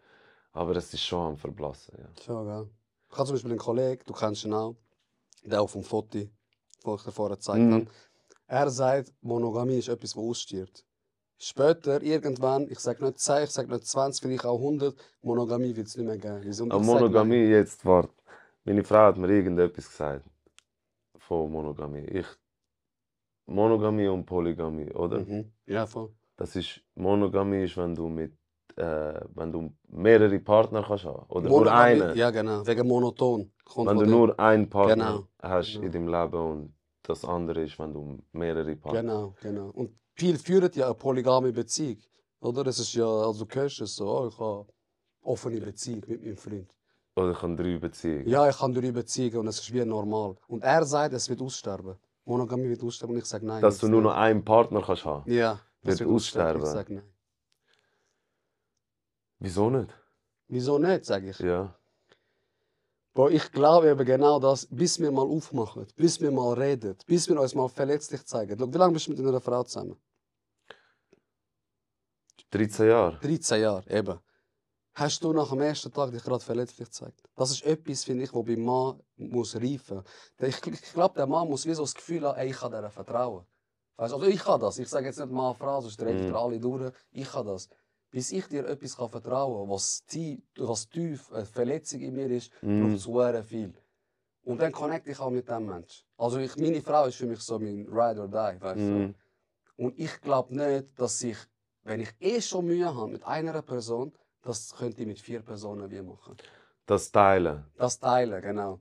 Aber es ist schon am Verblassen. Ja. Schon, gell? Ich habe zum Beispiel einen Kollegen, du kennst ihn auch, der auf dem Foto, das ich dir vorher gezeigt habe. Er sagt, Monogamie ist etwas, das ausstirbt. Später, irgendwann, ich sage nicht 10, ich sage nicht 20, vielleicht auch 100, Monogamie wird es nicht mehr geben. Wieso? Und Aber ich sag, Monogamie, jetzt, warte. Meine Frau hat mir irgendetwas gesagt. Von Monogamie. Monogamie und Polygamie, oder? nein. Ja, voll. Das ist Monogamie, ist, wenn du mehrere Partner kannst haben. Oder nur Monogamie, einen. ja genau, wegen monoton. Kommt Wenn von du dem. nur einen Partner Genau, hast genau. in deinem Leben und das andere ist, wenn du mehrere Partner Genau, genau. Und viele führen ja eine polygame Beziehung. Oder? Das ist ja, also du hörst es so, oh, ich habe offene Beziehung mit meinem Freund. oder ich habe 3 Beziehungen. Ja, ich kann darüber Beziehungen und es ist wie normal. Und er sagt, es wird aussterben. Monogamie wird aussterben und ich sage nein. Dass jetzt du nur nicht. noch einen Partner kannst haben. Ja, das wird wird aussterben. Ich aussterben. sage nein. Wieso nicht? Wieso nicht, sage ich. Ja. Bro, ich glaube eben genau das, bis wir mal aufmachen, bis wir mal reden, bis wir uns mal verletzlich zeigen. Schau, wie lange bist du mit einer Frau zusammen? 13 Jahre. 13 Jahre, eben. Hast du nach dem ersten Tag dich gerade verletzlich gezeigt? Das ist etwas, finde ich, wo beim Mann muss reifen. Ich glaube, der Mann muss wie so das Gefühl haben, ey, ich kann dir vertrauen. Weißt, also ich kann das. Ich sage jetzt nicht Mann, Frau, sonst dreht ihr alle durch. Ich kann das. Bis ich dir etwas vertrauen kann, was tief eine Verletzung in mir ist, braucht es sehr viel. Und dann connecte ich auch mit dem Menschen. Also meine Frau ist für mich so mein Ride or Die. Weißt du? Und ich glaube nicht, dass ich, wenn ich schon Mühe habe mit einer Person, das könnte ich mit 4 Personen wie machen. Das Teilen. Das Teilen, genau.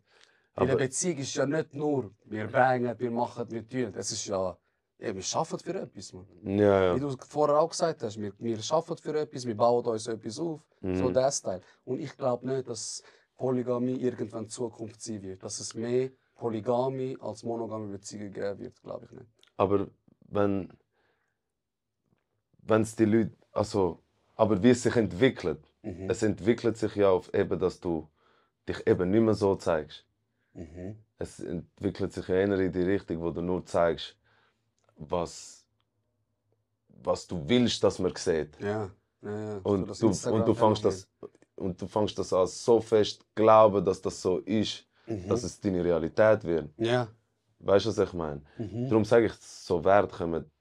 Weil Aber- eine Beziehung ist ja nicht nur, wir bangen, wir machen, wir tun. Es ist ja, wir arbeiten für etwas. Man. Ja, Wie ja. du vorher auch gesagt hast, wir arbeiten für etwas, wir bauen uns etwas auf. So das Teil. Und ich glaube nicht, dass Polygamie irgendwann Zukunft sein wird. Dass es mehr Polygamie als monogame Beziehungen geben wird, glaube ich nicht. Aber wenn es die Leute, also, aber wie es sich entwickelt, es entwickelt sich ja auf eben, dass du dich eben nicht mehr so zeigst. Es entwickelt sich ja eher in die Richtung, wo du nur zeigst, was du willst, dass man sieht. Ja. Ja. Und das du Instagram-Phänomen. fängst das an so fest glauben, dass das so ist, dass es deine Realität wird. Ja. Weißt du, was ich meine? Darum sage ich, so Werte kommen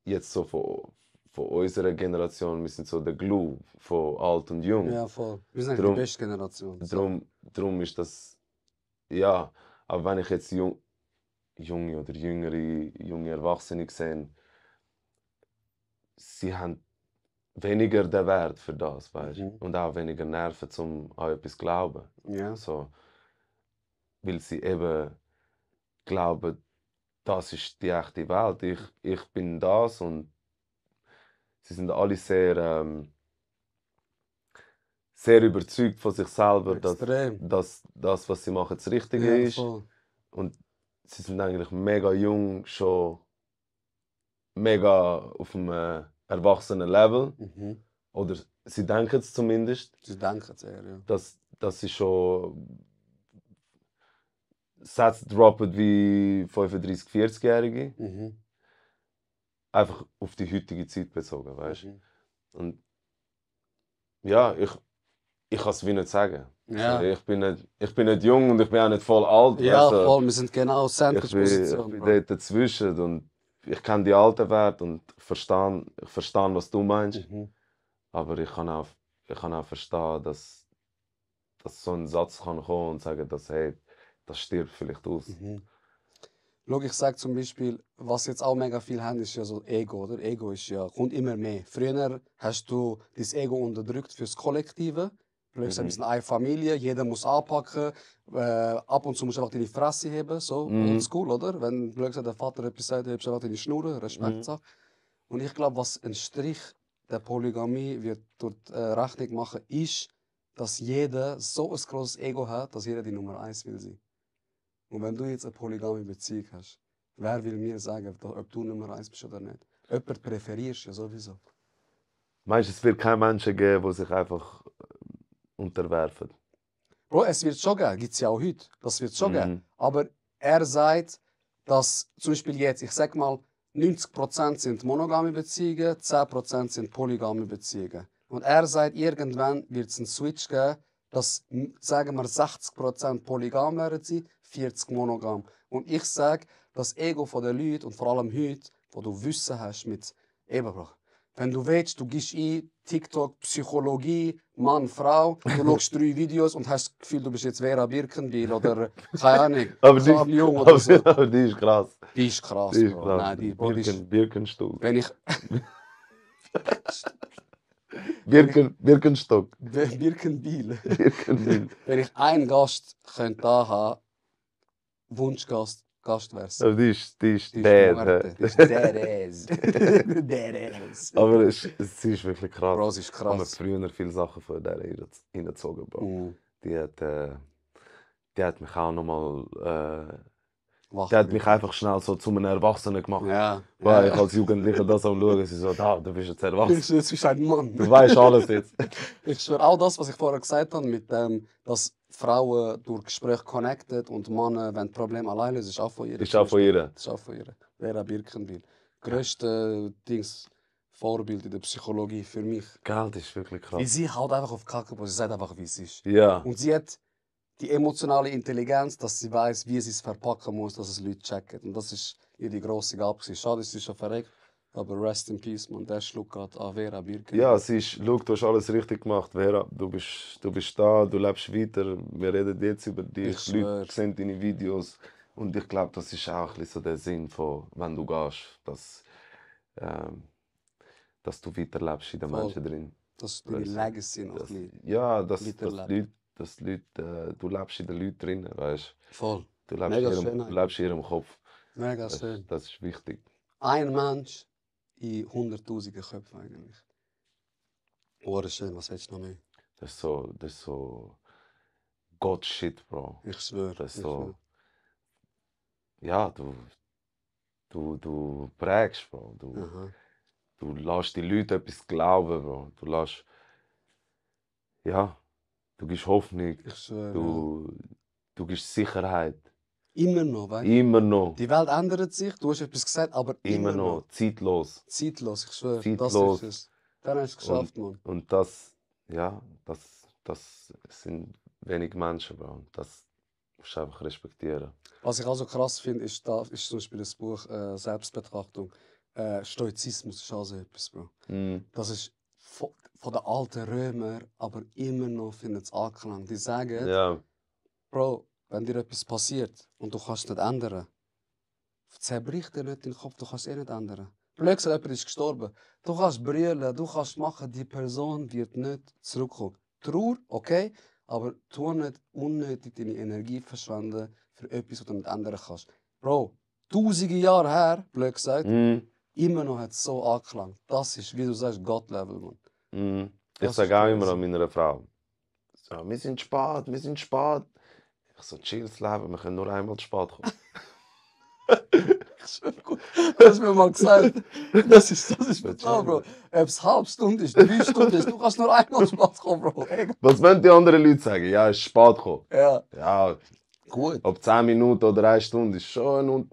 jetzt so von unserer Generation. Wir sind so der Glue von alt und jung. Ja, voll. Wir sind eigentlich Drum- die beste Generation. Darum ist das, ja, aber wenn ich jetzt junge oder junge Erwachsene sehe, sie haben weniger den Wert für das, weißt? Und auch weniger Nerven, um an etwas zu glauben. Ja. So, weil sie eben glauben, das ist die echte Welt, ich bin das, und sie sind alle sehr überzeugt von sich selber, Extrem. dass das, was sie machen, das Richtige Ja, ist. voll. Und sie sind eigentlich mega jung, schon mega auf einem erwachsenen Level. Oder sie denken es zumindest. Sie denken es eher, ja. Dass sie schon Sätze droppen wie 35-, 40-Jährige. Einfach auf die heutige Zeit bezogen, weißt du? Und ja, ich kann es wie nicht sagen. Ja. Also, ich bin nicht jung und ich bin auch nicht voll alt. Ja, weißt du? voll. Wir sind genau Ich Sandwich-Position. bin Bro. dort dazwischen und ich kenne die alten Werte und ich verstehe, was du meinst. Aber ich kann auch verstehen, dass so ein Satz kann kommen und sagen, dass hey, das stirbt vielleicht aus. Schau, ich sage zum Beispiel, was jetzt auch mega viel haben, ist ja so Ego, oder? Ego ist ja, kommt immer mehr. Früher hast du das Ego unterdrückt fürs Kollektive. Wir sind eine Familie, jeder muss anpacken. Ab und zu musst du einfach deine Fresse heben, so oldschool, oder? Wenn der Vater etwas sagt, hebst du einfach deine Schnur, Respektsache. Und ich glaube, was ein Strich der Polygamie wird dort Rechnung machen, ist, dass jeder so ein grosses Ego hat, dass jeder die Nummer 1 will sein. Und wenn du jetzt eine polygame Beziehung hast, wer will mir sagen, ob du Nummer 1 bist oder nicht? Jemand präferierst ja sowieso. Meinst du, es wird keine Menschen geben, die sich einfach unterwerfen? Bro, es wird schon geben, gibt es ja auch heute. Das wird schon geben. Aber er sagt, dass zum Beispiel jetzt, ich sag mal, 90% sind monogame Beziehungen, 10% sind polygame Beziehungen. Und er sagt, irgendwann wird es einen Switch geben, dass, sagen wir, 60% polygam werden sein, 40 monogam. Und ich sage, das Ego der Leute und vor allem heute, wo du Wissen hast mit eben, Bro, wenn du willst, du gehst ein, TikTok, Psychologie, Mann, Frau, du schaust 3 Videos und hast das Gefühl, du bist jetzt Vera Birkenbiel oder keine Ahnung, Aber Sam Jung oder so. aber die ist krass. Die ist krass, Die ist Bro. krass. Nein, die ist, Birkenstuhl. wenn ich Birkenstock. Birkenbiel. Birkenbiel. Wenn ich einen Gast könnte da haben, Wunschgast, Gast Aber die ist Die ist bad. Muerte. hä? Die ist dead ass. Dead ass. Aber sie ist wirklich krass. Bro, es ist Ich habe mir krass. früher viele Sachen von der reingezogen, Bro. Mhm. Die hat mich auch nochmal. Wach Die hat mich gemacht. einfach schnell so zu einem Erwachsenen gemacht. Ja. Weil ich als Jugendlicher das am Schauen, sie so, da, du bist jetzt erwachsen. Jetzt bist du ein Mann. Du weißt alles jetzt. Ich schwöre, auch das, was ich vorher gesagt habe, mit dem, dass Frauen durch Gespräche connected und Männer, wenn Probleme alleine sind, ist auch von ihr. Ist auch von ihr. Das ist auch von ihr. Vera Birkenbiel. Größte Vorbild in der Psychologie für mich. Geld ist wirklich Weil krass. sie haut einfach auf die Kacke, sie sagt einfach, wie es ist. Ja. Und sie hat die emotionale Intelligenz, dass sie weiß, wie sie es verpacken muss, dass es Leute checken. Und das ist ihr die grosse Gabe gewesen. Schade, sie ist schon verreckt. Aber rest in peace, man. Der Schluck geht an Vera Birkenbiel. Ja, sie ist, schau, du hast alles richtig gemacht, Vera. Du bist da, du lebst weiter. Wir reden jetzt über dich. Ich schwör. Leute sehen deine Videos. Und ich glaube, das ist auch ein bisschen so der Sinn von, wenn du gehst, dass du weiterlebst in den Voll. Menschen drin. Das ist deine Weißt du, Legacy noch Das, ein bisschen. ja, weiterleben. dass die Leute, du lebst in den Leuten drin, weißt Voll. du? Du Mega lebst, schön du lebst in ihrem Kopf. Mega schön. Das ist wichtig. Ein Mensch in 100'000 Köpfen eigentlich. Oh, schön, was willst du noch mehr? Das ist so God-Shit, Bro. Ich schwöre. Das ist ich so, ja, du prägst, Bro. schwöre. Aha. Du lässt die Leute etwas glauben, Bro. Du gibst Hoffnung, Ich schwöre. du gibst Sicherheit. Immer noch, weißt du? Immer noch. Die Welt ändert sich, du hast etwas gesagt, aber Immer noch. Zeitlos. Zeitlos, ich schwöre. Zeitlos. Das ist es. Dann hast du es geschafft, Mann. Und das sind wenig Menschen, Bro. Das musst du einfach respektieren. Was ich auch so krass finde, ist zum Beispiel das Buch Selbstbetrachtung. Stoizismus ist auch so etwas, Bro. Das ist von den alten Römern, aber immer noch findet es Anklang. Die sagen, Ja, Bro, wenn dir etwas passiert und du kannst es nicht ändern, zerbrich dir nicht den Kopf, du kannst es eh nicht ändern. Blöd gesagt, jemand ist gestorben. Du kannst brüllen, du kannst machen, die Person wird nicht zurückkommen. Trauer, okay, aber tu nicht unnötig deine Energie verschwenden für etwas, was du nicht ändern kannst. Bro, tausende Jahre her, blöd gesagt, immer noch hat es so angelangt. Das ist, wie du sagst, God-Level, Mann. Ich Das sage ist auch immer crazy. an meiner Frau, so, wir sind spät, wir sind spät. Ich so, chill das Leben, wir können nur einmal zu spät kommen. Ich schwöre, gut, du hast mir mal gesagt, das ist brutal, Bro. Ob es eine halbe Stunde ist, 3 Stunden ist, du kannst nur einmal Spaß kommen, Bro. Egal. Was wollen die anderen Leute sagen? Ja, es ist spät gekommen. Ja, Ja, gut. ob 10 Minuten oder 1 Stunde ist schon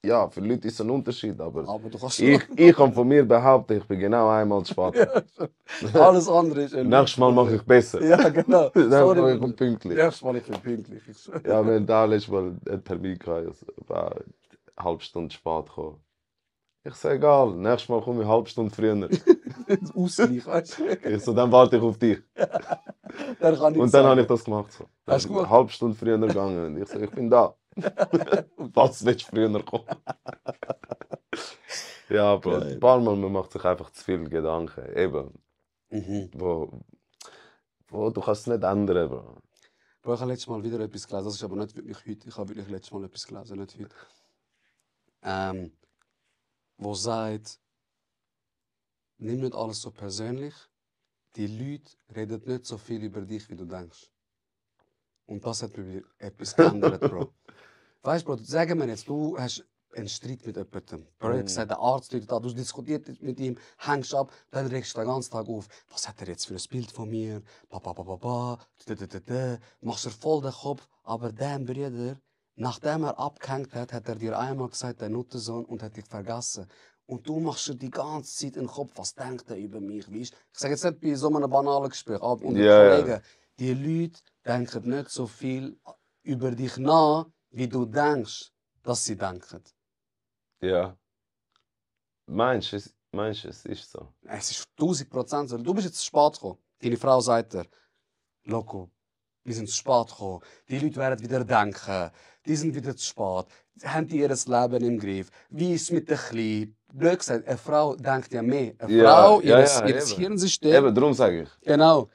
ja, für Leute ist es ein Unterschied, aber Aber du kannst ich kann von mir behaupten, ich bin genau einmal zu spät. alles andere ist Nächstes Mal mache ich besser. Ja, genau. Dann Sorry, mache ich Bruder. pünktlich. Nächstes Mal ich bin pünktlich. Ich schwöre. Ja, wir haben da letztes Mal einen Termin gehabt, also war eine halbe Stunde spät gekommen. Ich sage, egal, nächstes Mal komme ich eine halbe Stunde früher. Ausgleich, weißt du? Ich so, dann warte ich auf dich. Dann kann ich Und dann habe ich das gemacht. So. Dann Hast du bin ich gut? eine halbe Stunde früher gegangen und ich so, ich bin da. Was willst du früher kommen? Ja, Bro, ein paar Mal man macht sich einfach zu viel Gedanken. Eben, wo du kannst es nicht ändern, Bro. Bro, ich habe letztes Mal wieder etwas gelesen. Das ist aber nicht wirklich heute. Ich habe wirklich letztes Mal etwas gelesen, nicht heute. Wo sagt, nimm nicht alles so persönlich. Die Leute reden nicht so viel über dich, wie du denkst. Und das hat mir etwas geändert, Bro. Weißt du, Bro, sagen wir jetzt, du hast einen Streit mit jemandem. Bro, ich sage, der Arzt steht da, du diskutierst mit ihm, hängst ab, dann regst du den ganzen Tag auf. Was hat er jetzt für ein Bild von mir? Machst dir voll den Kopf. Aber der Bruder, nachdem er abgehängt hat, hat er dir einmal gesagt, der Nuttensohn, und hat dich vergessen. Und du machst dir die ganze Zeit in den Kopf, was denkt er über mich? Weißt? Ich sage jetzt nicht bei so einem banalen Gespräch, aber unter Kollegen. Die Leute denken nicht so viel über dich nach, wie du denkst, dass sie denken. Ja. Meinst du, es ist so? Es ist 1000% so. Du bist jetzt zu spät gekommen. Deine Frau sagt dir, Loco, wir sind zu spät gekommen. Die Leute werden wieder denken, die sind wieder zu spät. Haben die ihr Leben im Griff? Wie ist es mit den Kleinen? blöd gesagt, eine Frau denkt ja mehr. Eine Ja, Frau, ja, ihr eben. Hirnsystem. Eben, darum sage ich. Genau.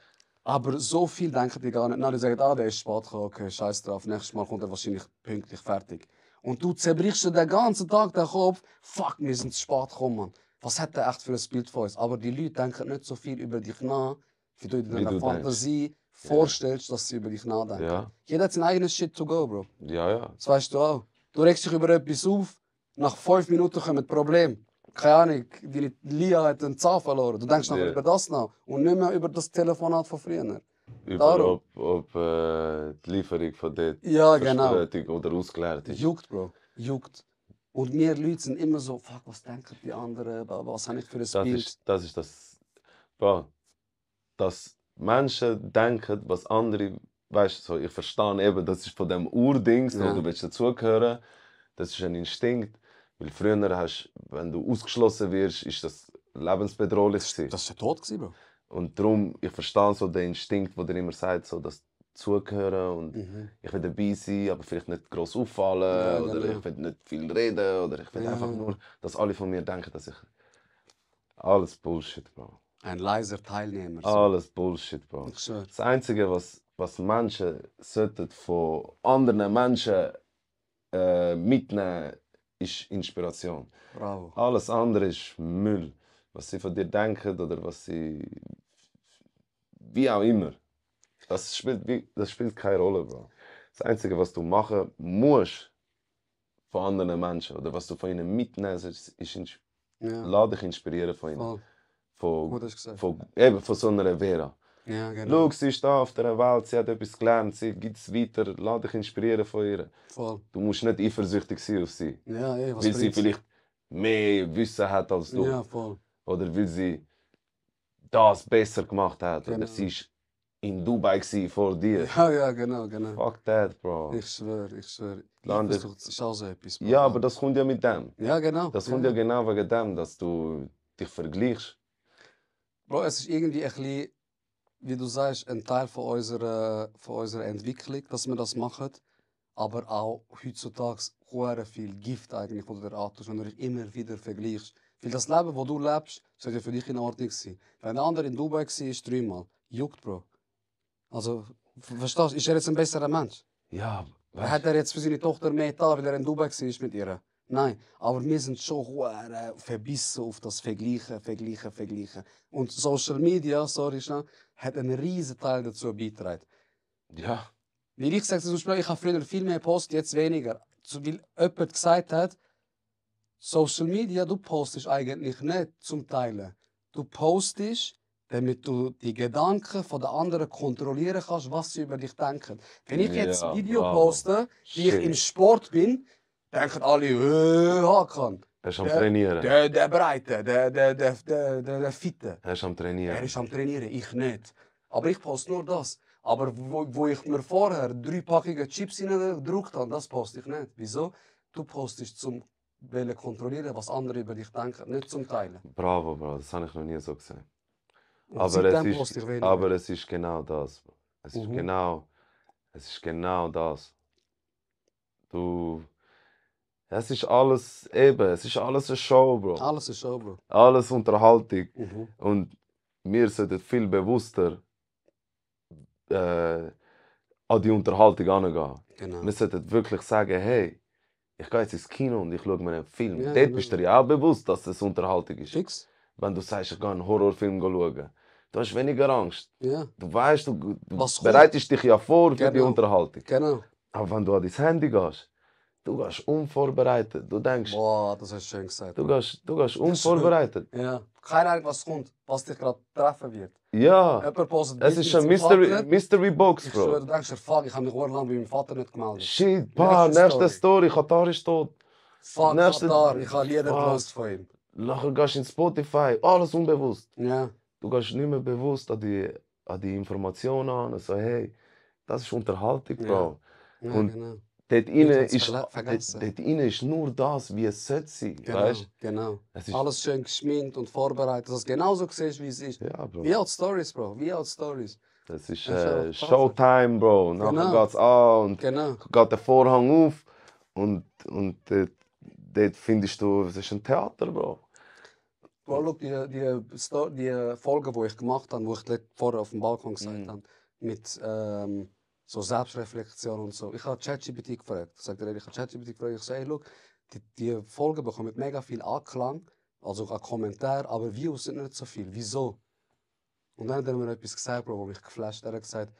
Aber so viel denken die gar nicht. Nein, die sagen, der ist spät gekommen, okay, scheiß drauf, nächstes Mal kommt er wahrscheinlich pünktlich fertig. Und du zerbrichst dir den ganzen Tag den Kopf, fuck, wir sind zu spät gekommen, Mann. Was hat der echt für ein Bild von uns? Aber die Leute denken nicht so viel über dich nach, wie du in Wie deiner du Fantasie vorstellst, dass sie über dich nachdenken. Ja. Jeder hat sein eigenes Shit to go, Bro. Ja, ja. Das weißt du auch. Du regst dich über etwas auf, nach 5 Minuten kommt ein Problem. Keine Ahnung, deine Lia hat einen Zahn verloren. Du denkst nachher Ja. über das nach und nicht mehr über das Telefonat von früher. Über Darum. ob die Lieferung von dort Ja, genau. verspätet oder ausgeklärt ist. Juckt, Bro. Juckt. Und wir Leute sind immer so, fuck, was denken die anderen, was habe ich für ein Bild? Das ist das. Bro, dass Menschen denken, was andere. Weißt du, so, ich verstehe eben, das ist von dem Urding, so, Ja. du willst dazugehören. Das ist ein Instinkt. Weil früher hast, wenn du ausgeschlossen wirst, ist das lebensbedrohlich gewesen. Das war tot, Bro. Und darum, ich verstehe so den Instinkt, der dir immer sagt, so, das Zugehören und ich will dabei sein, aber vielleicht nicht gross auffallen Ja, oder genau. ich will nicht viel reden oder ich will Ja. einfach nur, dass alle von mir denken, dass ich... Alles Bullshit, Bro. Ein leiser Teilnehmer. So. Alles Bullshit, Bro. Ich schwör. Das Einzige, was Menschen sollten von anderen Menschen mitnehmen, ist Inspiration. Bravo. Alles andere ist Müll. Was sie von dir denken oder was sie... Wie auch immer. Das spielt keine Rolle, Bro. Das Einzige, was du machen musst von anderen Menschen oder was du von ihnen mitnehmen sollst, ist Ja, lass dich inspirieren von ihnen. voll. Gut hast du gesagt. Eben von so einer Vera. Ja, genau. Schau, sie ist da auf der Welt, sie hat etwas gelernt, sie gibt es weiter, lass dich inspirieren von ihr. Voll. Du musst nicht eifersüchtig sein auf sie. Ja, ey, was Weil sie bringt's? vielleicht mehr Wissen hat als du. Ja, voll. Oder weil sie das besser gemacht hat. Genau. Oder sie war in Dubai vor dir. Ja, genau, genau. Fuck that, Bro. Ich schwör, ich schwör. Land- Das ist auch so etwas. Bro. Ja, aber das kommt ja mit dem. Ja, genau. Das kommt ja genau wegen dem, dass du dich vergleichst. Bro, es ist irgendwie ein bisschen, wie du sagst, ein Teil von unserer Entwicklung, dass wir das machen. Aber auch heutzutage sehr viel Gift eigentlich, das du dir antust, wenn du dich immer wieder vergleichst. Weil das Leben, das du lebst, sollte ja für dich in Ordnung sein. Wenn der andere in Dubai war, ist 3-mal. Juckt, Bro. Also, verstehst du, ist er jetzt ein besserer Mensch? Ja, Hat er jetzt für seine Tochter mehr da, weil er in Dubai war mit ihr? Nein, aber wir sind schon verbissen auf das Vergleichen. Und Social Media, sorry schnell, hat einen riesen Teil dazu beigetragen. ja. Wie ich sage, zum Beispiel, ich habe früher viel mehr Post, jetzt weniger. Weil jemand gesagt hat, Social Media, du postest eigentlich nicht zum Teilen. Du postest, damit du die Gedanken von den anderen kontrollieren kannst, was sie über dich denken. Wenn ich jetzt ein Video bravo. poste, wie ich Shit. im Sport bin, denken alle, Hakan. Er ist am Trainieren. Der Breite, der Fitte. Er ist am Trainieren. Er ist am Trainieren, ich nicht. Aber ich poste nur das. Aber wo ich mir vorher 3 Packungen Chips hineingedruckt habe, das poste ich nicht. Wieso? Du postest zum kontrollieren, was andere über dich denken, nicht zum Teilen. Bravo, Bro. Das habe ich noch nie so gesehen. Und Aber seitdem poste ich weniger. es ist genau das. Es ist genau das. Es ist alles eine Show, Bro. Alles ist schon, Bro. Alles Unterhaltung. Und wir sollten viel bewusster an die Unterhaltung herangehen. Genau. Wir sollten wirklich sagen, hey, ich gehe jetzt ins Kino und ich schaue mir einen Film. Ja, Dort genau. bist du dir ja auch bewusst, dass das Unterhaltung ist. Fix? Wenn du sagst, ich gehe einen Horrorfilm schauen, du hast weniger Angst. Ja, Du weißt, du Was bereitest dich ja vor für die Genau. Unterhaltung. genau. Aber wenn du an dein Handy gehst, du gehst unvorbereitet. Du denkst, Boah, das hast du schön gesagt. du gehst unvorbereitet. Ja. Keine Ahnung, was kommt, was dich gerade treffen wird. Ja, Jemand postet es Bild ist mit eine seinem Vater. Mystery Box, Ich schwöre, Bro. du denkst dir, fuck, ich habe mich lang bei meinem Vater nicht gemeldet. Shit, Nächste nächste Story, Katar ist tot. Fuck, Nächste- Katar, ich habe Lieder Fuck. gelost von ihm. Nachher gehst du in Spotify, alles unbewusst. Ja, Du gehst nicht mehr bewusst an die Informationen an. So, hey, das ist Unterhaltung, Bro. ja Und genau. Dort Leute innen haben's vergessen. dort innen ist nur das, wie es sollte sein. Genau, Weißt? genau. Es ist- Alles schön geschminkt und vorbereitet, dass du genauso siehst, wie es ist. Ja, Bro. Wie auch die Stories, Bro, wie auch die Stories. Das ist Das ist auch krass. Showtime, Bro. Nachher Genau. geht's an und Genau. geht der Vorhang auf. Und dort findest du, es ist ein Theater, Bro. Schau, die Folgen, die ich gemacht habe, wo ich vorher auf dem Balkon gesagt habe, mit so Selbstreflexion und so. Ich habe ChatGPT gefragt. Ich habe ChatGPT gefragt, ich so, hey, schau, die Folgen bekommen mega viel Anklang, also an Kommentaren, aber Views sind nicht so viel. Wieso? Und dann hat er mir etwas gesagt, Bro, wo mich geflasht hat. Er hat gesagt,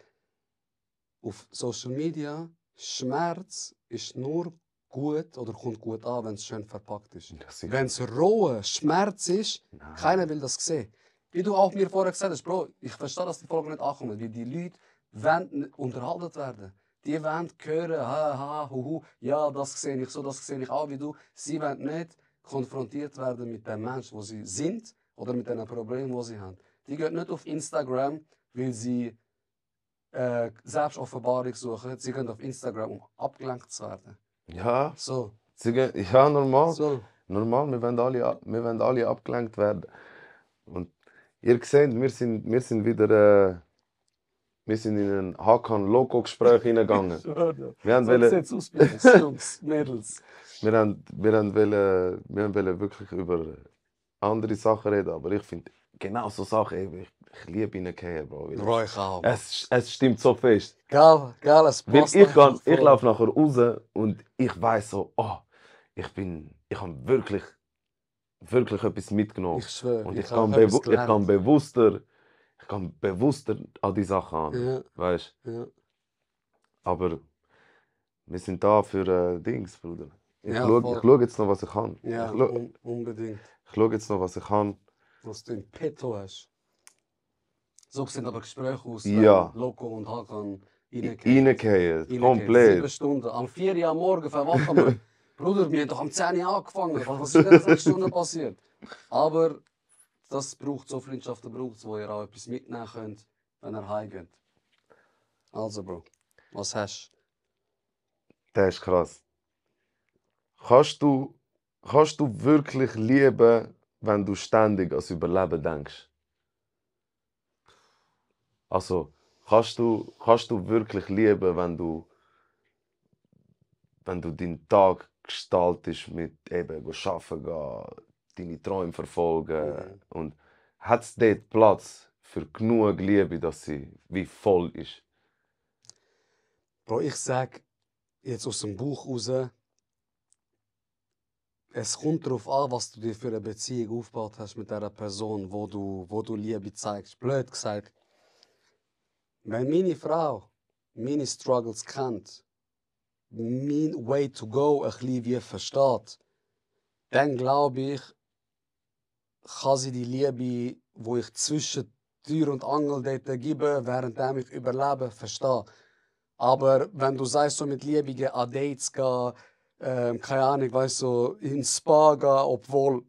auf Social Media, Schmerz ist nur gut oder kommt gut an, wenn es schön verpackt ist. Wenn es roher Schmerz ist, keiner will das sehen. Wie du auch mir vorher gesagt hast, Bro, ich verstehe, dass die Folge nicht ankommt, weil die Leute wollen unterhalten werden. Die wollen hören, ha, hu, ja, das sehe ich so, das sehe ich auch wie du. Sie wollen nicht konfrontiert werden mit dem Menschen, wo sie sind oder mit den Problemen, die sie haben. Die gehen nicht auf Instagram, weil sie Selbstoffenbarung suchen. Sie gehen auf Instagram, um abgelenkt zu werden. Ja, So. ja, normal. So. Normal, wir wollen alle abgelenkt werden. Und ihr seht, wir sind wieder wir sind in ein Hakan-Loco-Gespräch hineingegangen. Wir haben sieht's aus bei uns, Jungs, Mädels. wir wollen wirklich über andere Sachen reden, aber ich finde, genau so Sachen, ey, ich liebe ihn kennen, Bro. Bro, ich auch. Es stimmt so fest. Geil, es Weil passt. ich laufe nachher raus und ich weiß so, oh, ich habe wirklich etwas mitgenommen. Ich schwöre, Und ich habe kann etwas gelernt. bewusster an die Sachen an. Ja. Weißt? Ja. Aber wir sind da für Dings, Bruder. Ich Ja, schaue jetzt noch, was ich kann. Ja, unbedingt. Ich schaue jetzt noch, was ich kann. Was du im Petto hast. So sind aber Gespräche aus, Ja. wenn Loco und Hakan Reingehen, komplett. 7 Stunden. Am 4 Uhr am Morgen verwachen wir. Bruder, wir haben doch am 10 Uhr angefangen. Was ist denn in 6 Stunden passiert? Aber das braucht so Freundschaften, wo ihr auch etwas mitnehmen könnt, wenn ihr heimgeht. Also, Bro, was hast du? Das ist krass. Kannst du wirklich lieben, wenn du ständig ans Überleben denkst? Also, kannst du wirklich lieben, wenn du deinen Tag gestaltest mit eben arbeiten gehen, deine Träume verfolgen und hat es dort Platz für genug Liebe, dass sie wie voll ist? Bro, ich sag jetzt aus dem Buch raus, es kommt darauf an, was du dir für eine Beziehung aufgebaut hast mit dieser Person, wo du Liebe zeigst. Blöd gesagt, wenn meine Frau meine Struggles kennt, mein Way to go ein bisschen wie versteht, dann glaube ich, kann sie die Liebe, wo ich zwischen Tür und Angel dort gebe, während ich überlebe, verstehen. Aber wenn du sagst, so mit Liebe an Dates gehen, keine Ahnung, weißt du, ins Spa gehen, obwohl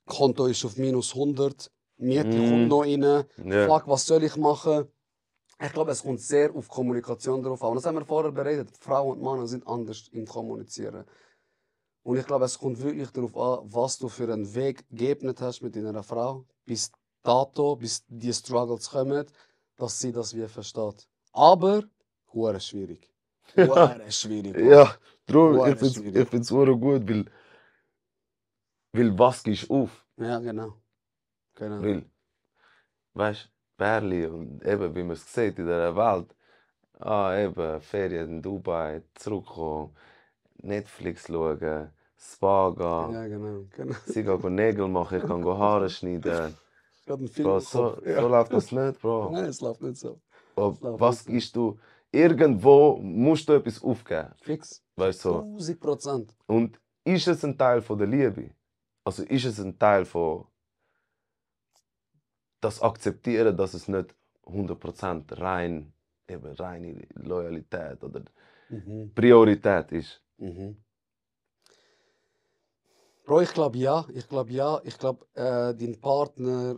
Konto ist auf minus 100, Miete kommt noch rein, fuck, was soll ich machen? Ich glaube, es kommt sehr auf Kommunikation drauf an. Und das haben wir vorher beredet, Frau und Mann sind anders im Kommunizieren. Und ich glaube, es kommt wirklich darauf an, was du für einen Weg geebnet hast mit deiner Frau, bis dato, bis die Struggles kommen, dass sie das wie versteht. Aber, hure schwierig. Hure schwierig. Ja, darum, ich finde es gut, weil was gehst du auf? Ja, genau. Weil, weißt du, Bärli und eben, wie man es sieht in dieser Welt, eben, Ferien in Dubai, zurückkommen, Netflix schauen, Spa gehen, Ja, genau. sie gehen Nägel machen, ich kann Haare schneiden. Bro, so läuft das nicht, Bro. Nein, es läuft nicht so. Was gibst du? Irgendwo musst du etwas aufgeben. Fix. Weißt du? 1000%. Und ist es ein Teil von der Liebe? Also ist es ein Teil von das Akzeptieren, dass es nicht 100% reine Loyalität oder Priorität ist? Bro, ich glaube ja. Ich glaube, dein Partner.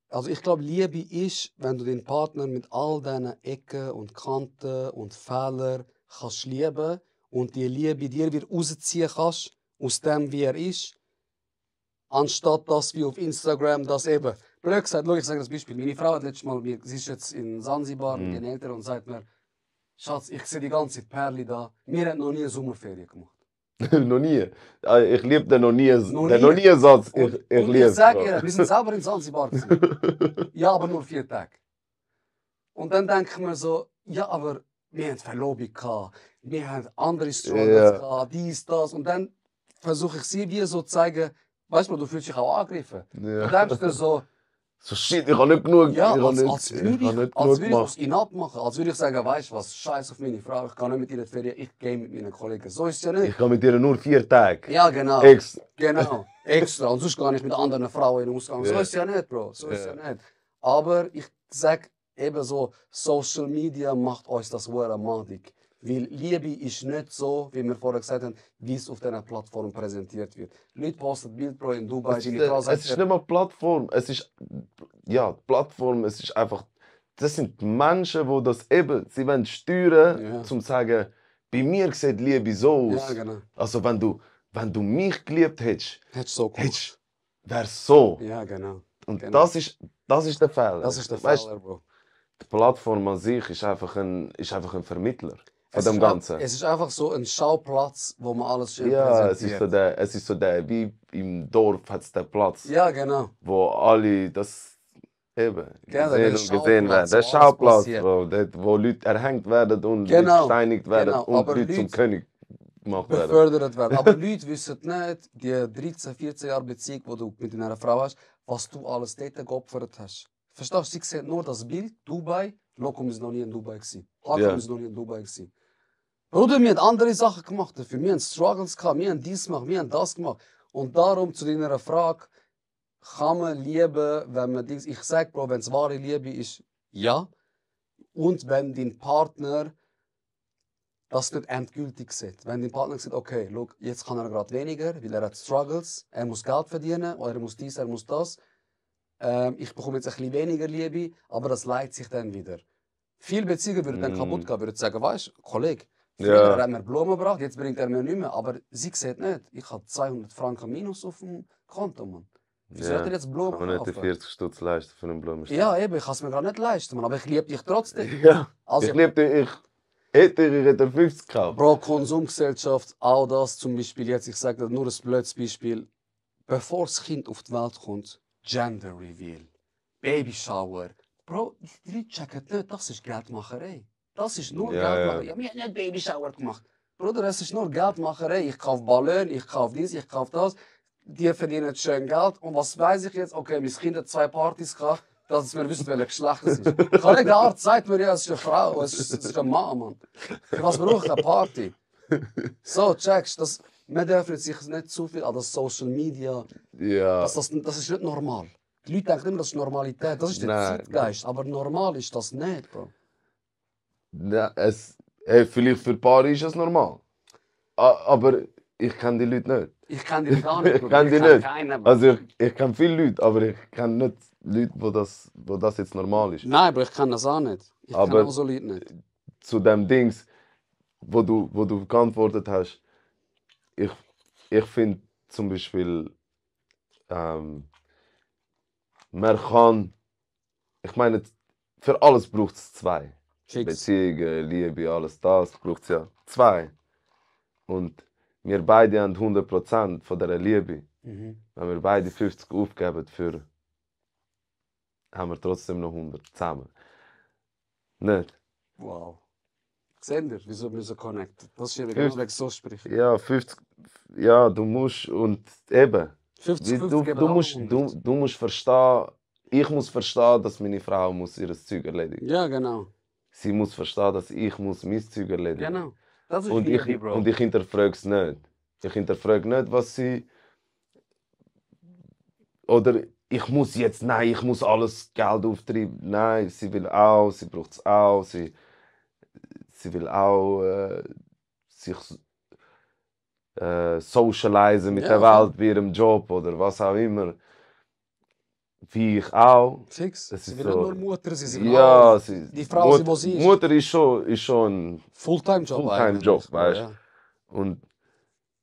Also ich glaube, Liebe ist, wenn du den Partner mit all diesen Ecken und Kanten und Fehlern kannst lieben und die Liebe dir wieder rausziehen kannst, aus dem, wie er ist, anstatt dass wie auf Instagram das eben. Blöd gesagt, schau, ich sage das Beispiel. Meine Frau hat letztes Mal, sie ist jetzt in Zanzibar mit ihren Eltern und sagt mir, Schatz, ich sehe die ganze Zeit Perli da. Wir haben noch nie eine Sommerferien gemacht. Noch nie. Ich liebe den noch nie, Noch den nie? noch nie Satz. Ich Und liebe ich sage es. ihr, wir sind selber in Zanzibar gewesen. Ja, aber nur 4 Tage. Und dann denke ich mir so, ja, aber wir haben Verlobung gehabt, wir haben andere Struggles Ja. gehabt, dies, das. Und dann versuche ich sie wie so zu zeigen, weißt du, du fühlst dich auch angegriffen. Ja. Du denkst dir so, So shit, ich habe nicht genug. ja, ich habe als nicht, ich habe nicht genug würde ich gemacht. aus ihnen abmachen. Als würde ich sagen, weißt du was, scheiß auf meine Frau, ich kann nicht mit ihr in die Ferien, ich gehe mit meinen Kollegen. So ist es ja nicht. Ich kann mit dir nur 4 Tage. Ja, genau. Genau, extra. Und sonst gar nicht mit anderen Frauen in den Ausgang. So Ja. ist es ja nicht, Bro. So ist es Ja. ja nicht. Aber ich sag eben so, Social Media macht uns das hure madig. Weil Liebe ist nicht so, wie wir vorher gesagt haben, wie es auf dieser Plattform präsentiert wird. Leute posten Bild, Bro, in Dubai, Es deine Frau ist, sagt es ist nicht mal Plattform. Es ist. Ja, Plattform, es ist einfach. Das sind Menschen, die das eben. Sie wollen steuern, Ja. zum zu sagen, bei mir sieht Liebe so aus. ja, genau. Also, wenn du mich geliebt hättest, Hättest du so gemacht. wäre es so. Ja, genau. Und genau. das ist der Fehler. Das ist der Weißt, Fehler, Bro. die Plattform an sich ist einfach ein Vermittler von Es dem ist Ganzen. Es ist einfach so ein Schauplatz, wo man alles schön Ja, präsentiert. es ist so der, wie im Dorf hat es den Platz, Ja, genau. wo alle das eben Genau, gesehen der und gesehen werden. Schauplatz, Der wo alles Schauplatz, passiert. wo Leute erhängt werden und Genau, Leute gesteinigt werden genau, und aber Leute zum Leute König gemacht werden. befördert werden. Aber Leute wissen nicht, die 13, 14 Jahre Beziehung, die du mit deiner Frau hast, was du alles dort geopfert hast. Verstehst du? Sie sehen nur das Bild, Dubai. Lokum ist noch nie in Dubai gewesen. Hakan Ja. ist noch nie in Dubai gewesen. Bruder, wir haben andere Sachen gemacht dafür. Wir haben Struggles gehabt, wir haben dies gemacht, wir haben das gemacht. Und darum zu deiner Frage, kann man lieben, wenn man Dings. Ich sag, Bro, wenn es wahre Liebe ist, ja. Und wenn dein Partner das nicht endgültig sieht. Wenn dein Partner sagt, okay, look, jetzt kann er gerade weniger, weil er hat Struggles, er muss Geld verdienen, oder er muss dies, er muss das. Ich bekomme jetzt ein bisschen weniger Liebe, aber das leitet sich dann wieder. Viele Beziehungen würden dann kaputt gehen, würden sagen, weißt du, Kollege, früher Ja. hat er mir Blumen gebracht, jetzt bringt er mir nicht mehr. Aber sie sieht nicht, ich habe 200 Franken minus auf dem Konto, Mann. Wieso hat er jetzt Blumen Kann man nicht die kaufen? 40 Stutz leisten für einen Blumenstrauß. Ja, eben, ich kann es mir gar nicht leisten, Mann, aber ich liebe dich trotzdem. Ja. Also, Ich liebe dich, ich hätte 50 gekauft. Bro, Konsumgesellschaft, all das zum Beispiel jetzt, ich sage dir nur ein blödes Beispiel. Bevor das Kind auf die Welt kommt, Gender Reveal, Baby Shower. Bro, die Leute checken nicht, das ist Geldmacherei. Das ist nur Ja, Geldmacherei. Ja, wir haben nicht Baby Shower gemacht. Bruder, es ist nur Geldmacherei. Ich kaufe Ballon, ich kaufe dies, ich kaufe das. Die verdienen schön Geld. Und was weiß ich jetzt? Okay, mein Kind hat 2 Partys gehabt, dass es mir wissen, welches Geschlecht es ist. Kollege, der Arzt sagt mir ja, es ist eine Frau, es ist ein Mann, Mann. Für was brauche ich eine Party? So, checkst du, man darf sich nicht zu viel an das Social Media. Ja. Das ist nicht normal. Die Leute denken immer, das ist Normalität. Das ist der Nein. Zeitgeist. Aber normal ist das nicht, Bro. Ja, vielleicht für ein paar ist es normal. Aber ich kenne die Leute nicht. Ich kenne die gar nicht, Ich Bruder. kenne die kenn nicht. keinen, Bro. Also ich kenne viele Leute, aber ich kenne nicht Leute, wo das jetzt normal ist. Nein, Bro, ich kenne das auch nicht. Ich Aber- kenne auch so Leute nicht. Zu dem Dings, wo du geantwortet hast, ich finde zum Beispiel, man kann, ich meine, für alles braucht es 2. Fix. Beziehungen, Liebe, alles das braucht es ja 2. Und wir beide haben 100% von dieser Liebe. Mhm. Wenn wir beide 50 aufgeben, haben wir trotzdem noch 100 zusammen. Nicht? Wow. Seht ihr, wieso wir so connected? Das ist ja Fünf- genau, wenn ich so spricht. Ja, 50. Ja, du musst und eben. 50, Du, 50 du musst verstehen, ich muss verstehen, dass meine Frau muss ihr Zeug erledigen. Ja, genau. Sie muss verstehen, dass ich muss mein Zeug erledigen. Genau. Das ist Und Liebe, ich, Bro. und ich hinterfrage es nicht. Ich hinterfrage nicht, was sie. Oder ich muss jetzt, nein, ich muss alles Geld auftreiben. Nein, sie will auch, sie braucht es auch. Sie will auch sich socialisen mit Ja, der voll. Welt, bei ihrem Job oder was auch immer. Wie ich auch. Fix. Es Sie ist will so- nicht nur Mutter, sie will Ja, auch die Frau, sie, wo sie ist. Mutter ist schon ein Fulltime-Job Fulltime-Job, eigentlich, Bro, weißt ja. Und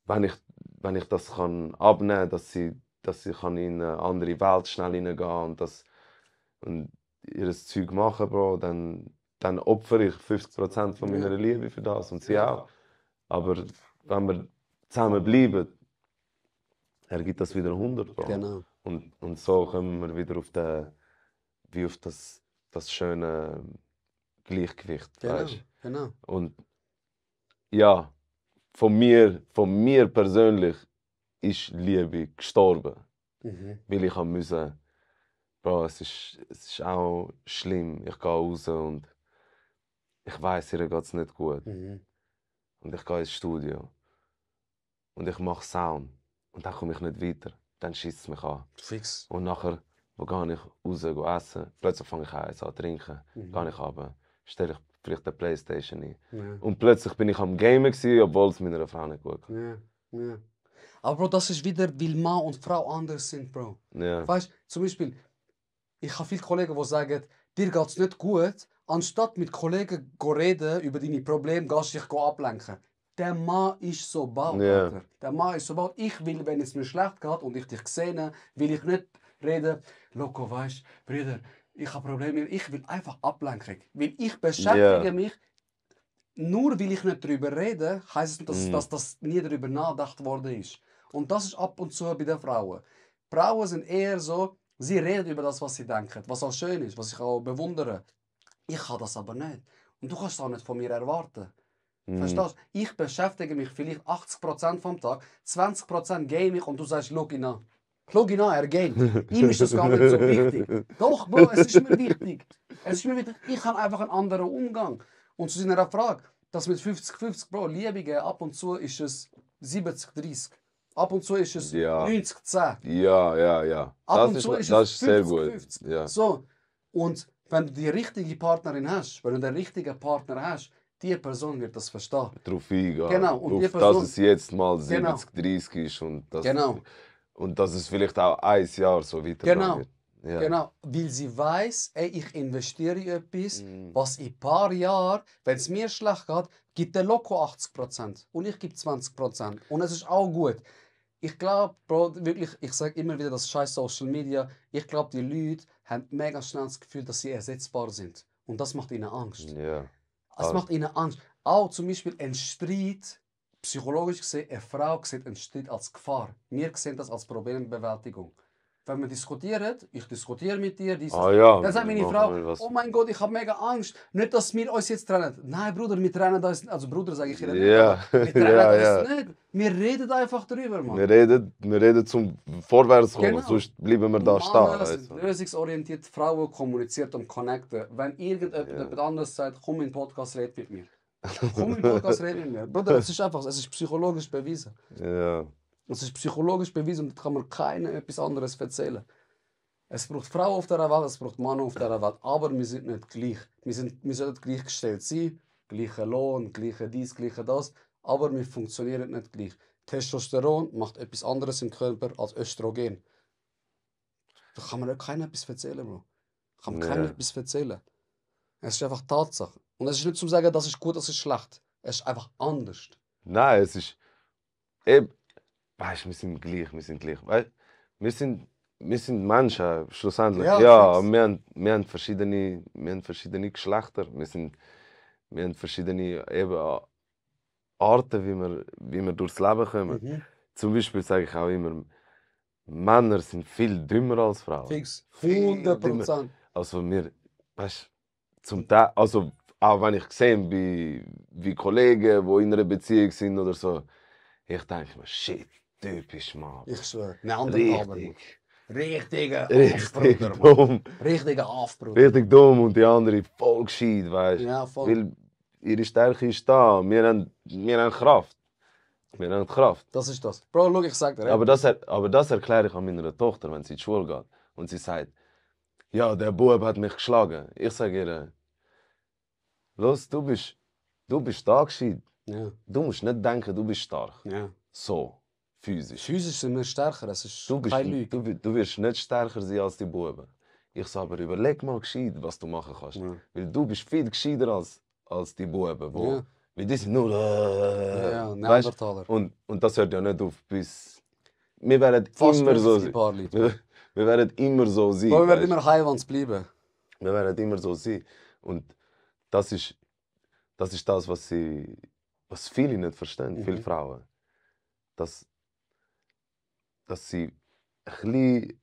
wenn ich das kann abnehmen, dass sie kann in eine andere Welt schnell hineingehen und ihr Zeug machen, Bro, dann opfere ich 50% von meiner Liebe für das und sie auch. Aber wenn wir zusammenbleiben, ergibt das wieder 100, Bro. Genau. Und so kommen wir wieder auf das schöne Gleichgewicht, Genau, weißt? genau. Und ja, von mir persönlich ist Liebe gestorben, weil ich musste, Bro, es ist auch schlimm. Ich gehe raus und ich weiß, ihr geht es nicht gut. Und ich gehe ins Studio und ich mache Sound und dann komme ich nicht weiter. Dann schießt es mich an. Fix. Und nachher, wo gehe ich raus essen? Plötzlich fange ich eins an zu trinken. Gehe ich runter, stelle ich vielleicht eine Playstation ein. Ja. Und plötzlich bin ich am Gamen gewesen, obwohl es meiner Frau nicht gut ging. Ja, ja. Aber Bro, das ist wieder, weil Mann und Frau anders sind, Bro. Ja. Weißt du, zum Beispiel, ich habe viele Kollegen, die sagen, dir geht es nicht gut, anstatt mit Kollegen zu reden über deine Probleme, gehst du dich ablenken. Der Mann ist so baut, Ja. Alter. Der Mann ist so baut. Ich will, wenn es mir schlecht geht und ich dich sehe, will ich nicht reden, Loco, weißt du, Brüder, ich habe Probleme. Ich will einfach Ablenkung. Weil ich beschäftige mich, nur weil ich nicht darüber rede, heisst es nicht, dass das nie darüber nachgedacht worden ist. Und das ist ab und zu bei den Frauen. Frauen sind eher so, sie reden über das, was sie denken, was auch schön ist, was ich auch bewundere. Ich kann das aber nicht. Und du kannst das auch nicht von mir erwarten. Verstehst du? Ich beschäftige mich vielleicht 80% vom Tag, 20% game ich und du sagst, schau ihn an. Schau ihn an, er geht. Ihm ist das gar nicht so wichtig. Doch, Bro, es ist mir wichtig. Es ist mir wichtig. Ich habe einfach einen anderen Umgang. Und zu seiner Frage, das mit 50-50, Bro, Liebe, ab und zu ist es 70-30. Ab und zu ist es 90-10. Ja. Ab Das und zu ist das es ist sehr 50-50. gut. Ja. So. Und wenn du die richtige Partnerin hast, wenn du den richtigen Partner hast, die Person wird das verstehen. Darauf eingehen. Genau, und die auf Person- dass es jetzt mal Genau. 70-30 ist Genau. und dass es vielleicht auch ein Jahr so weitergehen Genau. wird. Ja. Genau, weil sie weiß, ey, ich investiere in etwas, was in ein paar Jahren, wenn es mir schlecht geht, gibt der Loco 80% und ich gebe 20%. Und es ist auch gut. Ich glaube, Bro, wirklich, ich sage immer wieder, das scheiß Social Media, ich glaube, die Leute haben mega schnell das Gefühl, dass sie ersetzbar sind. Und das macht ihnen Angst. Ja. Es macht ihnen Angst. Auch zum Beispiel ein Streit, psychologisch gesehen, eine Frau sieht einen Streit als Gefahr. Wir sehen das als Problembewältigung. Wenn wir diskutieren, ich diskutiere mit dir, Ja, dann sagt meine machen Frau, wir was. oh mein Gott, ich habe mega Angst. Nicht, dass wir uns jetzt trennen. Nein, Bruder, wir trennen uns, also Bruder sage ich ihr nicht, Ja. aber wir trennen Ja, uns nicht. Wir reden einfach drüber, Mann. Wir reden zum Vorwärts kommen, Genau. sonst bleiben wir da Männer stehen. sind weißt du. lösungsorientiert, Frauen kommuniziert und connecten. Wenn irgendjemand anderes sagt, komm in den Podcast, red mit mir. Komm in den Podcast, red mit mir. Bruder, es ist einfach, es ist psychologisch bewiesen. Ja. Es ist psychologisch bewiesen und da kann man keinem etwas anderes erzählen. Es braucht Frauen auf dieser Welt, es braucht Männer auf dieser Welt, aber wir sind nicht gleich. Wir sollten gleichgestellt sein, gleicher Lohn, gleiche dies, gleiche das, aber wir funktionieren nicht gleich. Testosteron macht etwas anderes im Körper als Östrogen. Da kann man keinem etwas erzählen, Bro. Da kann man keinem Ja. etwas erzählen. Es ist einfach Tatsache. Und es ist nicht zum sagen, das ist gut, das ist schlecht. Es ist einfach anders. Nein, es ist eben, weißt, wir sind gleich. Weißt, wir sind Menschen schlussendlich. Ja, Ja, fix. wir haben verschiedene Geschlechter. Wir haben verschiedene eben Arten, wie wir durchs Leben kommen. Zum Beispiel sage ich auch immer, Männer sind viel dümmer als Frauen. Fix. Viel 100%. Also wir, weißt, zum Teil, also auch wenn ich sehe, wie Kollegen, die in einer Beziehung sind oder so, ich denke mir, shit, typisch Mann. Ich schwöre. Neandertaler. Richtiger Richtig Afbruder, Mann. dumm. Richtiger Afbruder. Richtig dumm und die andere voll gescheit, weißt du. Ja, voll. Weil ihre Stärke ist da. Wir haben Kraft. Wir haben Kraft. Das ist das. Bro, schau, ich sag dir. Aber das erkläre ich an meiner Tochter, wenn sie in die Schule geht. Und sie sagt, ja, der Bub hat mich geschlagen. Ich sage ihr, los, du bist da gescheit. Ja, Du musst nicht denken, du bist stark. ja. So, physisch. Physisch sind wir stärker, es ist Du, bist, keine Lüge. du wirst nicht stärker sein als die Buben. Ich sage aber, überleg mal gescheit, was du machen kannst. Ja. Weil du bist viel gescheiter als die Buben. Ja. Weil die sind nur... Ja, weißt? Neandertaler. Und das hört ja nicht auf bis... Wir werden Fast immer so 50 sein. Paar Leute. Wir werden immer so sein. Bro, wir werden weißt? immer Heiwans bleiben. Wir werden immer so sein. Und das ist das, was viele nicht verstehen, viele Frauen. dass sie ein bisschen,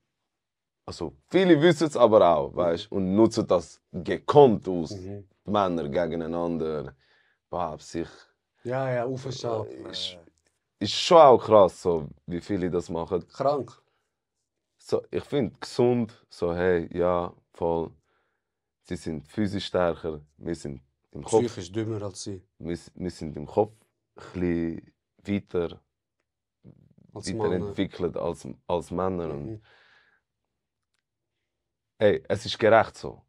also viele wissen es aber auch, weißt, und nutzen das gekonnt aus, Mhm. Männer gegeneinander, sich Ja, aufschaut. ist schon auch krass, so, wie viele das machen. Krank. So, ich finde gesund, so hey, ja, voll, sie sind physisch stärker, wir sind im Kopf, Psychisch dümmer als sie. wir sind im Kopf ein bisschen Als Mann. weiterentwickelt als Männer. Und, Mhm. hey, es ist gerecht so.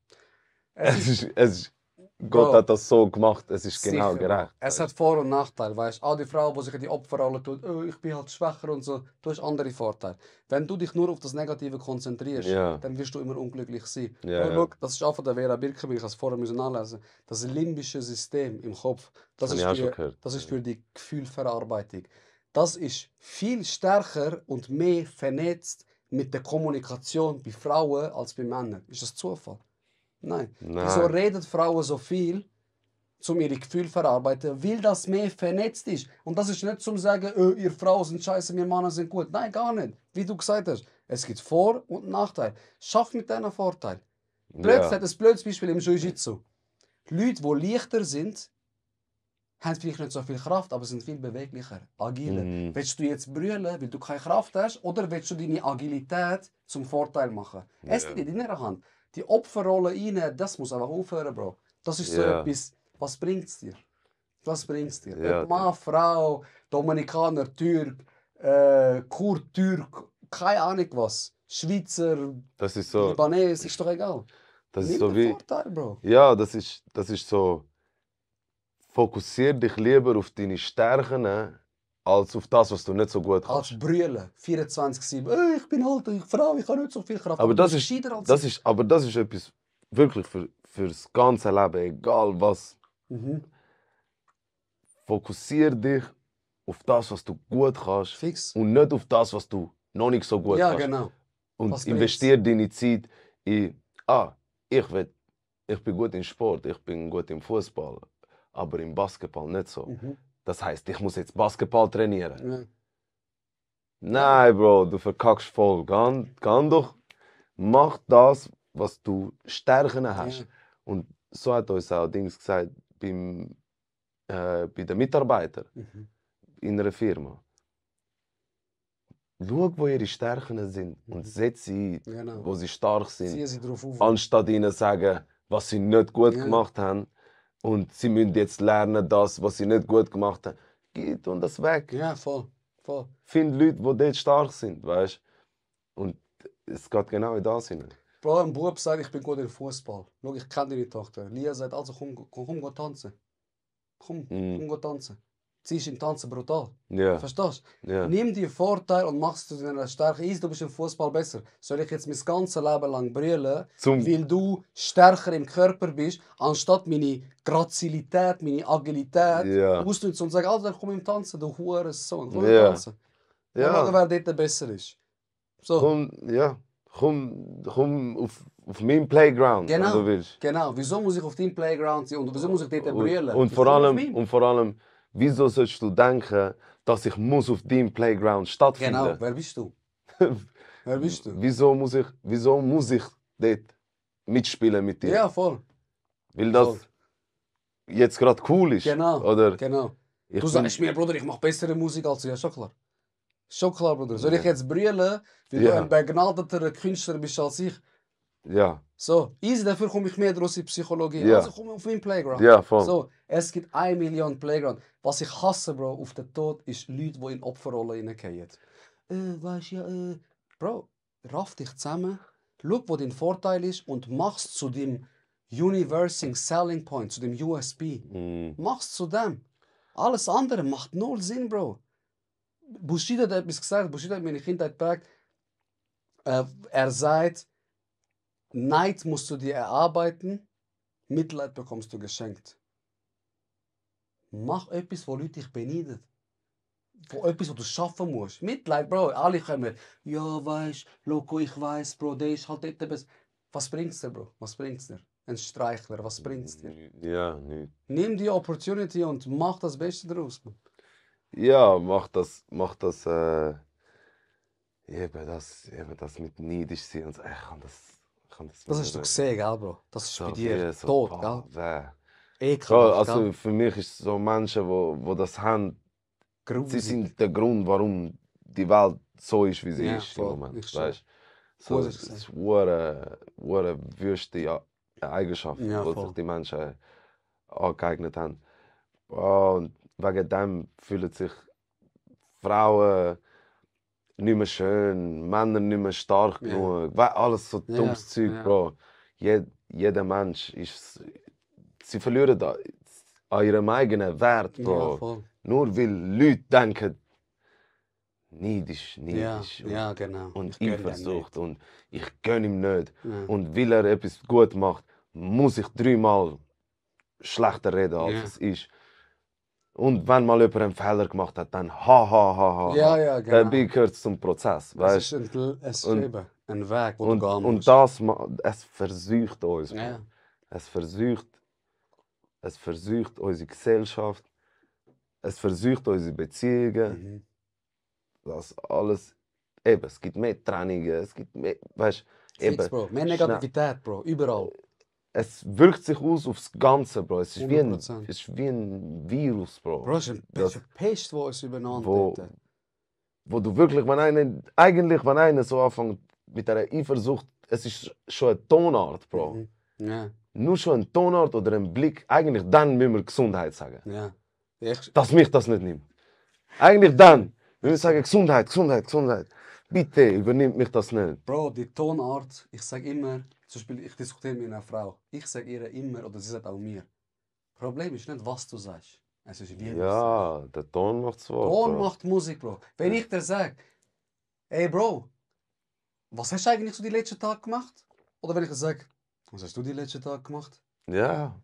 Gott Bro, hat das so gemacht, es ist genau sicher, gerecht. Bro. Es hat Vor- und Nachteile, weißt du? All die Frauen, die sich in die Opferrolle tun, oh, ich bin halt schwächer und so, du hast andere Vorteile. Wenn du dich nur auf das Negative konzentrierst, Ja. dann wirst du immer unglücklich sein. Ja, Bro, ja. schau, das ist auch von der Vera Birkenbill, ich habe es vorher nachlesen. Das limbische System im Kopf, das habe ist, ich auch schon gehört. das ist für die Gefühlsverarbeitung. Das ist viel stärker und mehr vernetzt mit der Kommunikation bei Frauen als bei Männern. Ist das Zufall? Nein. Wieso Nein. reden Frauen so viel, um ihre Gefühle zu verarbeiten? Weil das mehr vernetzt ist. Und das ist nicht zum sagen, ihr Frauen sind scheiße, wir Männer sind gut. Nein, gar nicht. Wie du gesagt hast, es gibt Vor- und Nachteile. Schaff mit diesen Vorteil. Plötzlich Ja. hat ein blödes Beispiel im Jiu-Jitsu. Leute, die leichter sind, haben vielleicht nicht so viel Kraft, aber sind viel beweglicher, agiler. Mhm. Willst du jetzt brüllen, weil du keine Kraft hast, oder willst du deine Agilität zum Vorteil machen? Es Ja. liegt in deiner Hand. Die Opferrolle rein, das muss einfach aufhören, Bro. Das ist so Ja. etwas, was bringt es dir? Was bringt es dir? Ja, Ob Mann, Frau, Dominikaner, Türk, Kurd, Türk, keine Ahnung was. Schweizer, Das ist so, Libanes, ist doch egal. das ist Nimm so den wie, Vorteil, Bro. ja, das ist so, fokussier dich lieber auf deine Stärken, als auf das, was du nicht so gut kannst. Als brüllen, 24/7. Ich bin halt eine Frau, ich habe nicht so viel Kraft. Aber du das bist ist, gescheiter als das ich. ist, aber das ist etwas wirklich fürs ganze Leben, egal was. Mhm. Fokussier dich auf das, was du gut kannst Fix. und nicht auf das, was du noch nicht so gut Ja, kannst. genau. Und Was investier deine Zeit in, ich bin gut im Sport, ich bin gut im Fußball, aber im Basketball nicht so. Mhm. Das heißt, ich muss jetzt Basketball trainieren. Ja. Nein, Bro, du verkackst voll. Geh doch, mach das, was du Stärken hast. Ja. Und so hat uns auch Dings gesagt bei den Mitarbeitern Mhm. in einer Firma. Schau, wo ihre Stärken sind und setz sie ein, Genau. wo sie stark sind. Zieh sie drauf auf. Anstatt ihnen zu sagen, was sie nicht gut Ja. gemacht haben. Und sie müssen jetzt lernen, das, was sie nicht gut gemacht haben. Geht und das weg. Ja, voll. Voll. Find Leute, die dort stark sind, weißt du? Und es geht genau in das hinein. Bro, ein Bub sagt, ich bin gut im Fußball. Schau, ich kenne deine Tochter. Lia sagt, also komm go tanzen. Komm go tanzen. Sie ist im Tanzen brutal. Ja. Verstehst du? Ja. Nimm die Vorteil und machst du deine Stärke. Du bist im Fußball besser. Soll ich jetzt mein ganzes Leben lang brüllen, weil du stärker im Körper bist, anstatt meine Grazilität, meine Agilität Ja. auszunutzen und sagen, also komm im Tanzen, du Hurensohn. Komm Ja. tanzen. Mal Ja. schauen, wer dort besser ist. So. Komm auf meinen Playground, wenn du willst. Genau. Wieso muss ich auf deinem Playground sein und wieso muss ich dort brüllen? Und vor allem, wieso sollst du denken, dass ich muss auf deinem Playground stattfinden? Genau, wer bist du? Wer bist du? Wieso muss ich dort mitspielen mit dir? Ja, voll. Weil das Voll. jetzt gerade cool ist. Genau. Oder Genau. ich Du sagst mir, Bruder, ich mache bessere Musik als du. Ja, schon klar. Schon klar, Bruder. Soll ich Ja. jetzt brüllen, weil du Ja. ein begnadeter Künstler bist als ich? Ja, So, easy, dafür komme ich mehr draus in Psychologie. Ja. Also komm auf meinen Playground. ja, voll. So, es gibt 1 Million Playground. Was ich hasse, Bro, auf den Tod, ist Leute, die in Opferrolle hineingehen. Weißt du, ja, Bro, raff dich zusammen, schau, wo dein Vorteil ist und mach's zu dem Universal Selling Point, zu dem USP. Mach's zu dem. Alles andere macht null Sinn, Bro. Bushido hat etwas gesagt, Bushido hat meine Kindheit geprägt. Er sagt, Neid musst du dir erarbeiten, Mitleid bekommst du geschenkt. Mach etwas, wo Leute dich beneiden. Etwas, was du schaffen musst. Mitleid, Bro. Alle kommen, ja, weißt, Loco, ich weiß, Bro, der ist halt dort besser. Was bringt's dir, Bro? Was bringt's dir? Ein Streichler, was bringt's dir? Ja, nicht. Nimm die Opportunity und mach das Beste daraus. Man. Ja, eben das mit neidisch sein und so. Ich kann das Das nicht hast du reden. gesehen, gell, Bro? Das ist bei So dir wie so, tot, boah, gell? Bro, Ekelhaft, also gell? für mich ist so Menschen, wo das haben, sie Grusig. sind der Grund, warum die Welt so ist, wie sie Ja, ist im voll. Moment. Ich schwör. Weißt? So, Gut hast es du ist gesagt. eine wüste Eigenschaft, Ja, die sich voll. die Menschen angeeignet haben. Und wegen dem fühlen sich Frauen nicht mehr schön, Männer nicht mehr stark Ja. genug. Alles so Ja, dummes Zeug, ja. Bro. Jeder Mensch ist. Sie verlieren an ihrem eigenen Wert, Ja, Bro. voll. Nur weil Leute denken, neidisch Ja, genau. und Ich gönn dem Eifersucht nicht. und ich gönne ihm nicht. Ja. Und weil er etwas gut macht, muss ich 3-mal schlechter reden, als Ja. es ist. Und wenn mal jemand einen Fehler gemacht hat, dann ha. Ja, genau. Dabei gehört es zum Prozess, Es weißt ist, es ist Und- eben ein Weg, den du gehen und musst. das, es versucht uns. Bro. Ja. Es versucht unsere Gesellschaft, es versucht unsere Beziehungen, Mhm. das alles. Eben, es gibt mehr Trennungen, es gibt mehr, weißt Fix, Bro. Mehr Negativität, Bro. Überall. es wirkt sich aus aufs Ganze, Bro. Es ist 100%. es ist wie ein Virus, Bro. Bro, es ist eine Pest, die uns übereinander wo, hat. wo du wirklich, wenn einer so anfängt mit einer Eifersucht, es ist schon eine Tonart, Bro. Mhm. Ja, Nur schon ein Tonart oder ein Blick, eigentlich dann müssen wir Gesundheit sagen. ja. Echt? Dass mich das nicht nimmt. Eigentlich dann, wenn wir sagen Gesundheit. Bitte übernimmt mich das nicht. Bro, die Tonart, ich sage immer, zum Beispiel, ich diskutiere mit einer Frau, ich sage ihr immer, oder sie sagt auch mir, Problem ist nicht, was du sagst, es ist wie du sagst. Ja, der Ton macht's wahr. Ton Bro. macht Musik, Bro. Wenn ich dir sage, ey Bro, was hast du eigentlich so die letzten Tage gemacht? Oder wenn ich dir sage, was hast du die letzten Tage gemacht? Ja,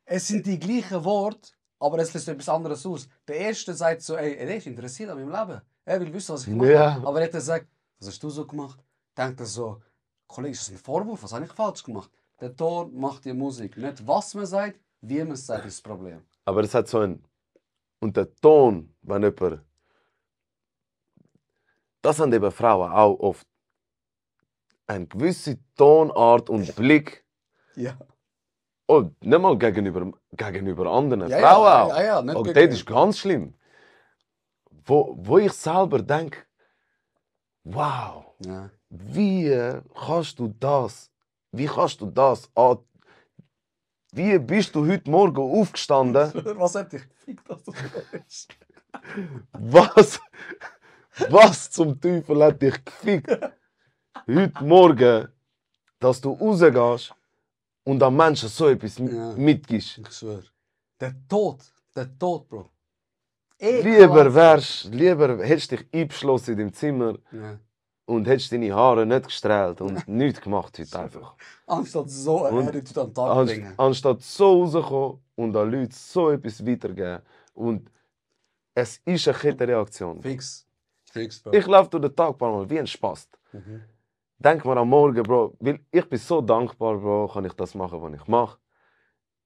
Es sind die gleichen Worte, aber es lässt etwas anderes aus. Der Erste sagt so, ey, der ist interessiert an meinem Leben. Er will wissen, was ich mache. Ja. Aber wenn er sagt, was hast du so gemacht? Denkt er so, Kollege, ist das ein Vorwurf? Was habe ich falsch gemacht? Der Ton macht die Musik. Nicht was man sagt, wie man es sagt, ist das Problem. aber es hat so ein. Und der Ton, wenn jemand. Das haben eben Frauen auch oft. Eine gewisse Tonart und Blick. Ja. Und nicht mal gegenüber anderen Ja, Frauen ja, auch. ja, ja, nicht Und gegenüber. das ist ganz schlimm. Wo ich selber denke, wow, Ja. wie kannst du das? Wie kannst du das an? Wie bist du heute Morgen aufgestanden? Was hat dich gefickt, dass du so bist? Was zum Teufel hat dich gefickt? Heute Morgen, dass du rausgehst und an Menschen so etwas Ja. mitgibst. Ich schwöre. Der Tod, Bro. Lieber hättest du dich eingeschlossen in deinem Zimmer Ja. und hättest deine Haare nicht gestrahlt und nichts gemacht heute einfach. Anstatt so eine Und Attitude an den Tag bringen. Anstatt so rauszukommen und an Leute so etwas weitergeben. Und es ist eine Kettenreaktion. Fix, Bro. Ich laufe durch den Tag mal wie ein Spast. Mhm. Denk mal am Morgen, Bro, weil ich bin so dankbar, Bro, kann ich das machen, was ich mache.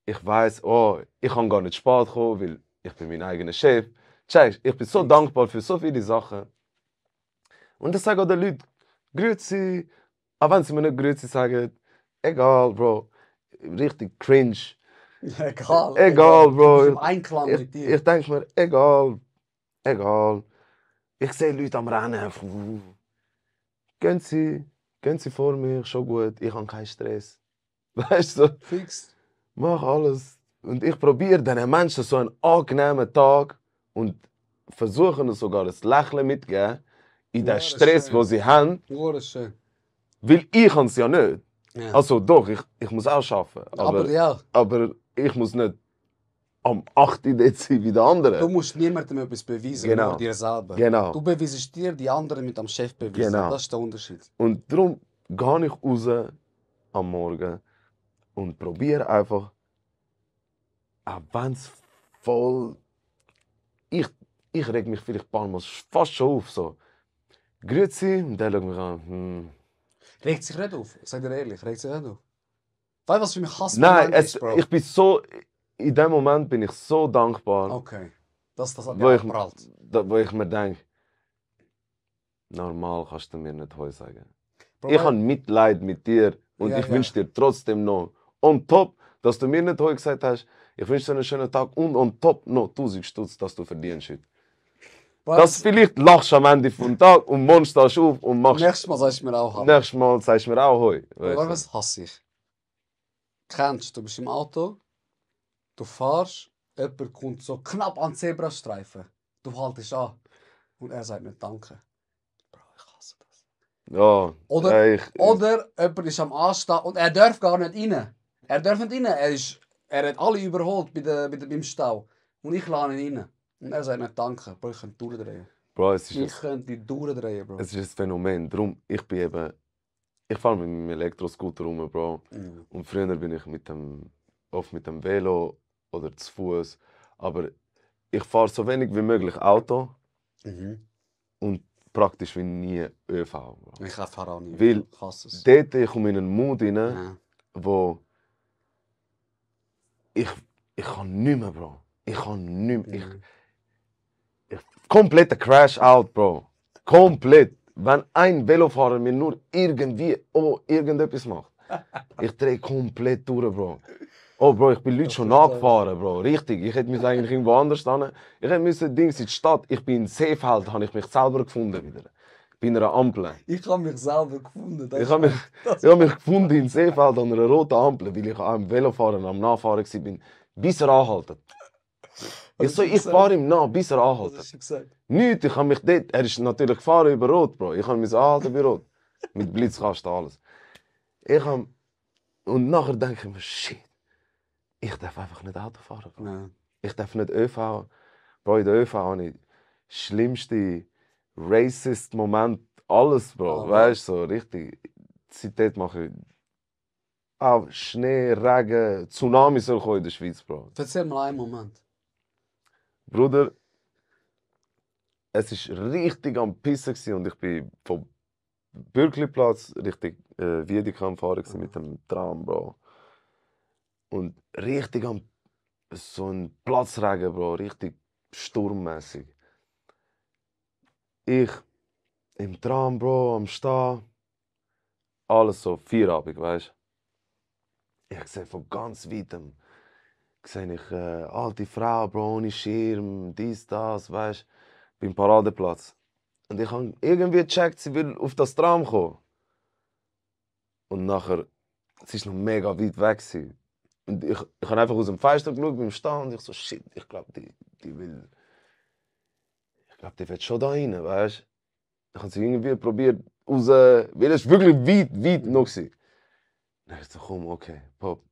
Ich weiß, oh, ich kann gar nicht spät kommen, weil ich bin mein eigener Chef. Check, ich bin so Fix. dankbar für so viele Sachen. Und ich sage auch den Leuten, Grüezi. Auch wenn sie mir nicht Grüezi sagen, egal, Bro. Richtig cringe. Egal, Bro. Du bist im Einklang mit dir. Ich denke mir, egal. Ich sehe Leute am Rennen. Gehen Sie vor mir, schon gut, ich habe keinen Stress. Weißt du, Fix. mach alles. Und ich probiere diesen Menschen so einen angenehmen Tag und versuche ihnen sogar ein Lächeln mitzugeben in Ja, den das ist Stress, schön. den sie haben. Oh, das ist schön. Weil ich kann es ja nicht. Ja. Also doch, ich muss auch arbeiten. aber ja, Aber ich muss nicht am 8. Dezember sein wie der andere. du musst niemandem etwas beweisen, Genau. nur dir selber. Genau. Du beweisest dir, die anderen mit am Chef beweisen. Genau. Das ist der Unterschied. Und darum gehe ich raus am Morgen und probiere einfach, auch wenn es voll... Ich reg mich vielleicht ein paar Mal fast schon auf. So. Grüezi, und der schaut mich an. Regt sich nicht auf. Ich sag dir ehrlich, regt sich nicht auf. Weißt du, was für mich Hass Nein, ist, Bro? ich bin so... In dem Moment bin ich so dankbar. Okay. Das hat wo ja ich, abprallt. wo ich mir denke, normal kannst du mir nicht Heu sagen. Bro, Ich habe Mitleid mit dir und Ja, ich ja. wünsche dir trotzdem noch on top, dass du mir nicht Heu gesagt hast, ich wünsche dir einen schönen Tag und on top noch 1000 Stutz, dass du verdienst heute. Bro, Dass vielleicht lachst du am Ende vom Tag und morgen stehst du auf und machst... nächstes Mal sagst du mir auch Hallo. Nächstes Mal sagst du mir auch Heu. Bro, Weißt du? was hasse ich? Kennst du, bist im Auto, du fährst, jemand kommt so knapp an den Zebrastreifen. Du haltest an und er sagt nicht Danke. Bro, ich hasse das. Ja, Oder, ich, oder jemand ist am Anstehen und er darf gar nicht rein. Er darf nicht rein. Er hat alle überholt beim Stau. Und ich lade ihn rein. Und er sagt nicht Danke. Bro, ich könnte durchdrehen. Bro, es Ich ist, könnte durchdrehen, Bro. es ist ein Phänomen. Darum, ich fahre mit meinem Elektroscooter rum, Bro. Mhm. Und früher bin ich oft mit dem Velo oder zu Fuß. Aber ich fahre so wenig wie möglich Auto Mhm. und praktisch wie nie ÖV. Bro. Ich fahre auch nie. Weil Ich hasse es. dort ich komme in einen Mut rein, Ja. wo ich kann nicht mehr, Bro. Ich kann nicht mehr. Mhm. Kompletter Crash-Out, Bro. Komplett. Wenn ein Velofahrer mir nur irgendwie irgendetwas macht, ich drehe komplett durch, Bro. Oh, Bro, ich bin Leute schon nachgefahren, Bro. Richtig. Ich hätte mich eigentlich irgendwo anders stehen. Ich hätte müssen Dings in die Stadt. Ich bin in Seefeld, habe ich mich selber gefunden wieder. Bei einer Ampel. Ich habe mich selber gefunden. Ich habe mich gefunden in Seefeld an einer roten Ampel, weil ich am Velofahren am Nachfahren war, bis er anhaltet. Ich fahre ihm nach, bis er Was anhaltet. hast du gesagt? Nichts, ich habe mich dort, er ist natürlich gefahren über Rot, Bro. Ich habe mich anhalten bei Rot. Mit Blitzkasten, alles. Und nachher denke ich mir, shit, ich darf einfach nicht Auto fahren, Bro. Ja. Ich darf nicht ÖV. Bro, in der ÖV habe ich schlimmste Racist-Moment, alles, Bro. Ah, Weißt du, so richtig. Seitdem mache ich auch Schnee, Regen, Tsunami soll kommen in der Schweiz, Bro. Erzähl mal einen Moment. Bruder, es war richtig am Pissen gewesen und ich bin vom Bürgliplatz Richtung Wiedeke am Fahren gewesen mit dem Tram, Bro. Und richtig am so ein Platzregen, Bro, richtig sturmmäßig. Ich im Tram, Bro, am Stehen. Alles so Feierabend, weißt du? Ich sehe von ganz weitem sehe ich alte Frau, Bro, ohne Schirm, dies, das, weißt du, beim Paradeplatz. Und ich habe irgendwie gecheckt, sie will auf das Tram kommen. Und nachher, sie ist noch mega weit weg gewesen. Und ich habe einfach aus dem Fenster geschaut beim Stehen und ich so, shit, ich glaube, die will schon da rein, weißt du? Ich habe sie irgendwie probiert raus, weil es wirklich weit noch war. Dann ich so, komm, okay, Pop,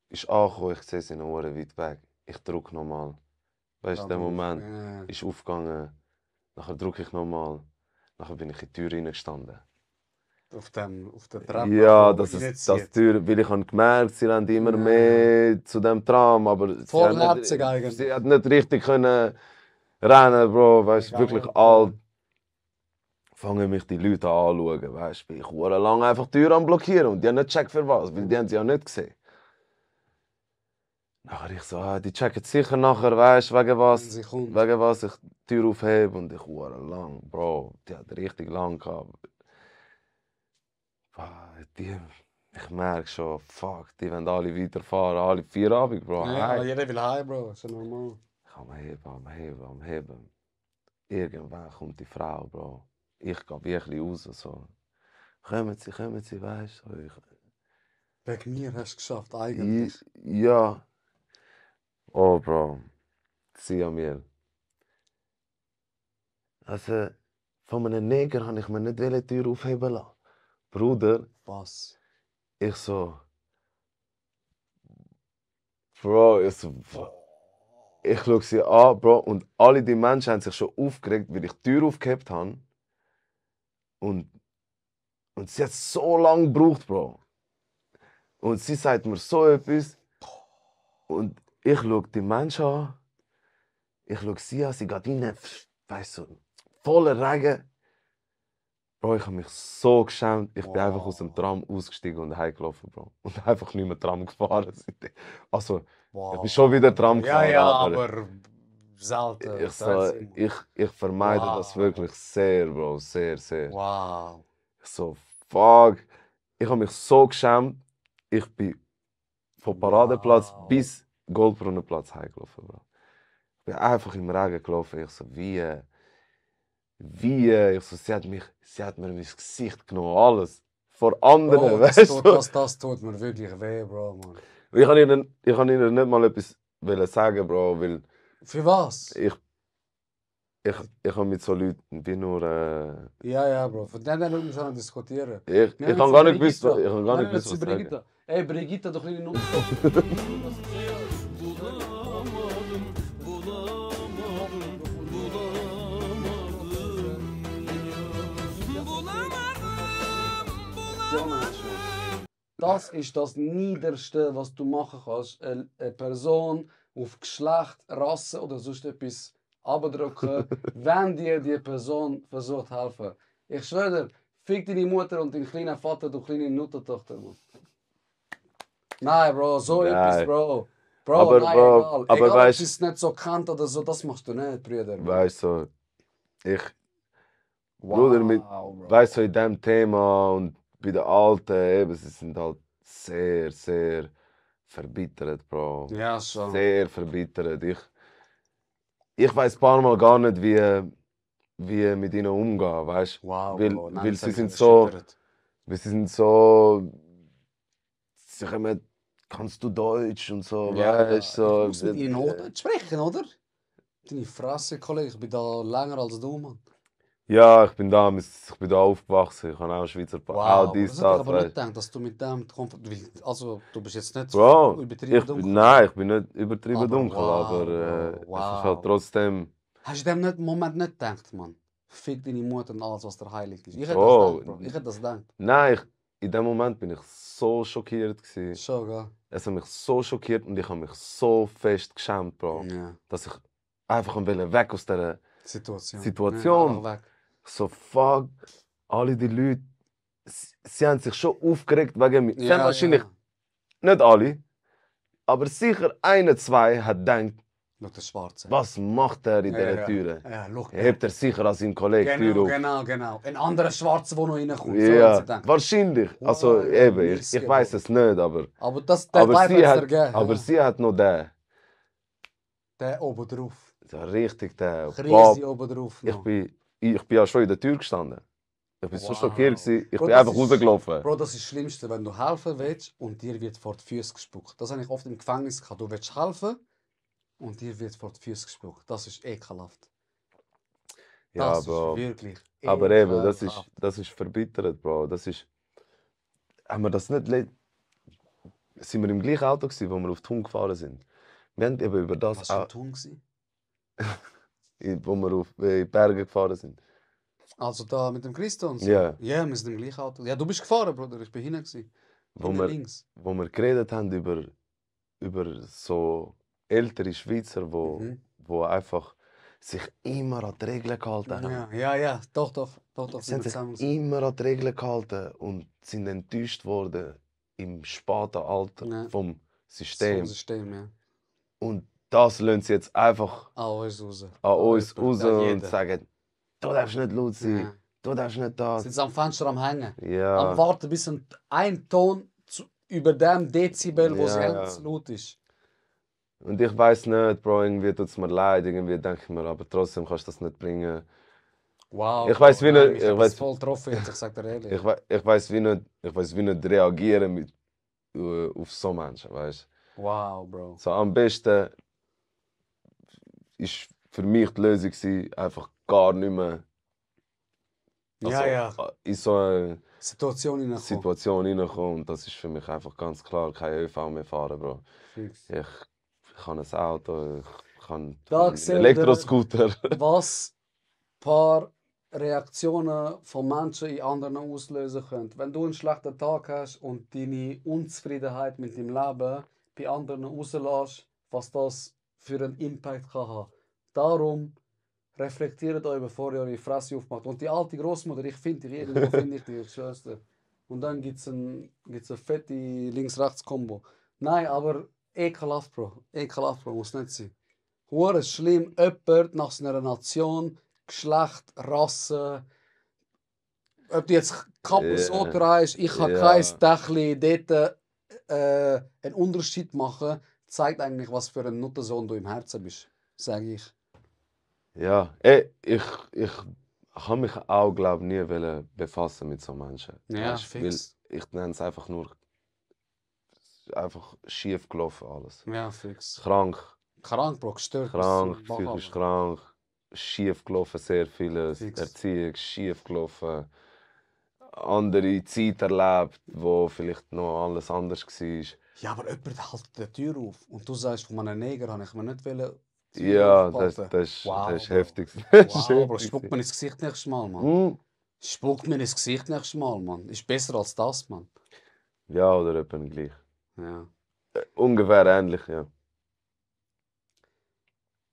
ist angekommen, ich sehe sie noch weit weg. Ich drücke nochmal. Weißt du, der Moment ist aufgegangen. Nachher drücke ich nochmal. Nachher bin ich in die Tür reingestanden. Auf der Treppe. Ja, das Tür, weil ich habe gemerkt, sie rennen immer mehr zu dem Tram, aber Vollherzig eigentlich. sie hat nicht richtig können rennen, Bro, weißt du, wirklich alt. Fangen mich die Leute an anzuschauen, weißt du, bin ich lang einfach die Tür am blockieren und die haben nicht gecheckt für was, weil die haben sie ja nicht gesehen. Nachher ich so, die checken sicher nachher, weißt du, wegen was ich die Tür aufhebe und ich lang, Bro, die hat richtig lang gehabt. Ich merke schon, fuck, die wollen alle weiterfahren, alle Feierabend, Bro. Ja, jeder will heim, Bro, ist ja normal. Ich am Heben. Irgendwann kommt die Frau, Bro. Ich gehe wirklich raus, so. Kommen Sie, weißt du. Wegen mir hast du es geschafft, eigentlich. Ja. Oh, Bro. Sie an mir. Also, von einem Neger habe ich mir nicht die Tür aufheben lassen. Bruder. Was? Ich so. Bro, ich schaue sie an, Bro, und alle die Menschen haben sich schon aufgeregt, weil ich die Tür aufgehebt habe. Und sie hat so lange gebraucht, Bro. Und sie sagt mir so etwas. Und ich schaue die Menschen an. Ich schaue sie an, sie geht rein, weißt du, voller Regen. Bro, ich habe mich so geschämt. Ich bin einfach Wow. aus dem Tram ausgestiegen und heimgelaufen, Bro. Und einfach nicht mehr Tram gefahren. Also, ich bin schon wieder Tram gefahren, ja, aber aber selten. ich vermeide das Wow. wirklich sehr, Bro. Sehr, sehr. Wow. Ich so, fuck. Ich habe mich so geschämt. Ich bin vom Paradeplatz Wow. bis Goldbrunnenplatz heimgelaufen, Bro. Ich bin einfach im Regen gelaufen. Ich so, wie? Ich so, sie hat mir mein Gesicht genommen, alles. Vor anderen, Bro, weißt du? das tut mir wirklich weh, Bro, man. Ich kann ihnen nicht mal etwas sagen, Bro, weil Für was? ich habe mit so Leuten wie nur. Ja, Bro. Von denen Leuten müssen wir diskutieren. Ich Nennen habe sie gar nicht gewusst, Brigitta. ich habe gar nicht Nennen gewusst, sie was sagen. Brigitta. Ey, Brigitta, doch kleine Nummer. Das ist das Niederste, was du machen kannst. Eine Person auf Geschlecht, Rasse oder sonst etwas abdrücken, wenn dir die Person versucht zu helfen. Ich schwöre dir, fick deine Mutter und deinen kleinen Vater, du kleine Nuttertochter. Nein, Bro, so Nein. etwas, Bro. Bro, Aber, nein, Bro, egal. aber Egal, weißt- ob es nicht so kennt oder so, das machst du nicht, Brüder. Bro. Weißt du, ich, Wow, Bruder, mit, Bro. weißt du, in diesem Thema und bei den Alten, eben, sie sind halt sehr, sehr verbittert, Bro. Ja, schon. Sehr verbittert. Ich weiß ein paar Mal gar nicht, wie mit ihnen umgehen, weißt du? Wow, Weil, Bro. Nein, weil das sie hat mich sind so, erschüttert. weil sie sind so, sie kommen, kannst du Deutsch und so, weißt du? Ich So, muss mit ihnen Hochdeutsch sprechen, oder? Deine Fresse, Kollege, ich bin da länger als du, Mann. ja, ich bin da aufgewachsen, ich habe auch Schweizer Wow, auch das dies, hätte ich das, aber nicht weißt gedacht, dass du mit dem also du bist jetzt nicht Bro, übertrieben dunkel. nein, ich bin nicht übertrieben Aber dunkel, wow, aber Bro, es ist wow. halt trotzdem, Hast du in dem Moment nicht gedacht, Mann? Fick deine Mutter und alles, was der heilig ist. Ich hätte Bro, das gedacht, Bro. Ich hätte das gedacht. nein, in dem Moment bin ich so schockiert gewesen. Schon, gell? Es hat mich so schockiert und ich habe mich so fest geschämt, Bro, Ja. dass ich einfach weg aus dieser Situation. Ja, einfach weg. so fuck, alle die Leute, sie haben sich schon aufgeregt wegen mir. Sie haben wahrscheinlich nicht alle, aber sicher eine, zwei hat gedacht, Schau, der Schwarze. was macht er in Ja, dieser ja. Tür? Ja, schau. Hebt er sicher an seinen Kollegen die Tür auf. Genau. Ein anderer Schwarzer, der noch reinkommt. Ja, So, denkt. wahrscheinlich. Wow, Also ja, eben, ich Missgeburt. weiß es nicht, aber, Aber der aber, Vibe sie, hat's hat, dir gegeben. aber Ja. sie hat noch den. Der oben drauf. So richtig den. Crazy oben drauf. Ich bin ja schon in der Tür gestanden. Ich bin so Wow. schockiert gewesen. Ich Bro, bin das einfach ist- rausgelaufen. Bro, das ist das Schlimmste, wenn du helfen willst und dir wird vor die Füße gespuckt. Das habe ich oft im Gefängnis gehabt. Du willst helfen und dir wird vor die Füße gespuckt. Das ist ekelhaft. Ja, Das Bro. ist wirklich Aber eben, ekelhaft. das ist verbittert, Bro. Das ist. Haben wir das nicht. Sind wir im gleichen Auto gewesen, wo wir auf Thun gefahren sind? Wir haben eben über das Was war Ton gewesen? wo wir auf die Berge gefahren sind. Also da mit dem Christo und so? Ja. Ja, wir sind im gleichen Auto. Ja, du bist gefahren, Bruder. Ich bin hinten gewesen. Wo Hinten wir, links. wo wir geredet haben über so ältere Schweizer, wo einfach sich immer an die Regeln gehalten haben. Ja. Doch. Sie haben sich immer an die Regeln gehalten und sind enttäuscht worden im späten Alter Ja. vom System. System, ja. Und das lassen sie jetzt einfach An uns raus. an uns raus Ja, und jeder. sagen, du darfst nicht laut sein, Ja. du darfst nicht das. Sind am Fenster am Hängen. Ja. Am Warten, bis ein Ton über dem Dezibel, wo es Ja. ganz laut ist. Und ich weiß nicht, Bro, irgendwie tut es mir leid, irgendwie denke ich mir, aber trotzdem kannst du das nicht bringen. Wow. Ich weiss, wie Nein, nicht- mich ich hat das weiss- voll getroffen, jetzt, ich sag dir ehrlich. Ich weiß wie nicht reagieren auf so Menschen, weißt Wow, Bro. du? So am besten ist für mich die Lösung gewesen, einfach gar nicht mehr in so eine Situation hineinkommen. Situation reinkommen. Und das ist für mich einfach ganz klar kein ÖV mehr fahren, Bro. Fix. Ich habe ein Auto, ich habe Da einen seht ihr- Elektroscooter. Was ein paar Reaktionen von Menschen in anderen auslösen können. Wenn du einen schlechten Tag hast und deine Unzufriedenheit mit dem Leben bei anderen rauslässt, was das für einen Impact kann haben. Darum reflektiert euch, bevor ihr eure Fresse aufmacht. Und die alte Großmutter, ich finde dich, irgendwo finde ich dich, ich schwör's dir. Und dann gibt's eine fette Links-Rechts-Kombo. Nein, aber ekelhaft, Bro, muss nicht sein. Hure schlimm, jemand nach seiner Nation, Geschlecht, Rasse, ob du jetzt Kappelsoter heißt, ich habe kein Dächli, dort einen Unterschied machen, zeigt eigentlich, was für ein Nuttensohn du im Herzen bist, sage ich. Ja, ich habe mich auch, glaube ich, nie befassen mit so Menschen. Ja, Weißt, fix. weil ich nenne es einfach nur einfach schief gelaufen alles. Ja, fix. Krank, Krank, Bro, gestört. psychisch krank, schief gelaufen sehr vieles, Fix. Erziehung schief gelaufen, andere Zeit erlebt, wo vielleicht noch alles anders war. Ja, aber jemand hält die Tür auf und du sagst, von einem Neger habe ich mir nicht wollen. Ja, das ist Wow, heftig. Wow, Bro, spuck mir ins Gesicht nächstes Mal, Mann. Spuck mir ins Gesicht nächstes Mal, Mann. Ist besser als das, Mann. Ja, oder etwa gleich. Ja. Ungefähr ähnlich, ja.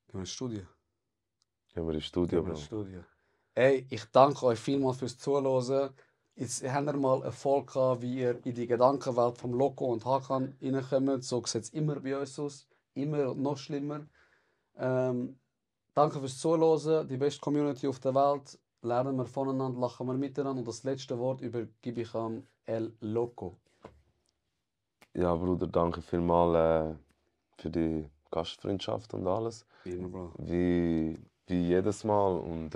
Gehen wir ins Studio. Gehen wir ins Studio, Bro. Hey, ich danke euch vielmals fürs Zuhören. Jetzt habt ihr mal Erfolg gehabt, wie ihr in die Gedankenwelt vom Loco und Hakan reinkommt. So sieht es immer bei uns aus. Immer und noch schlimmer. Danke fürs Zuhören. Die beste Community auf der Welt. Lernen wir voneinander, lachen wir miteinander. Und das letzte Wort übergebe ich an El Loco. Ja, Bruder, danke vielmals für die Gastfreundschaft und alles. Immer, Bro. Wie jedes Mal. Und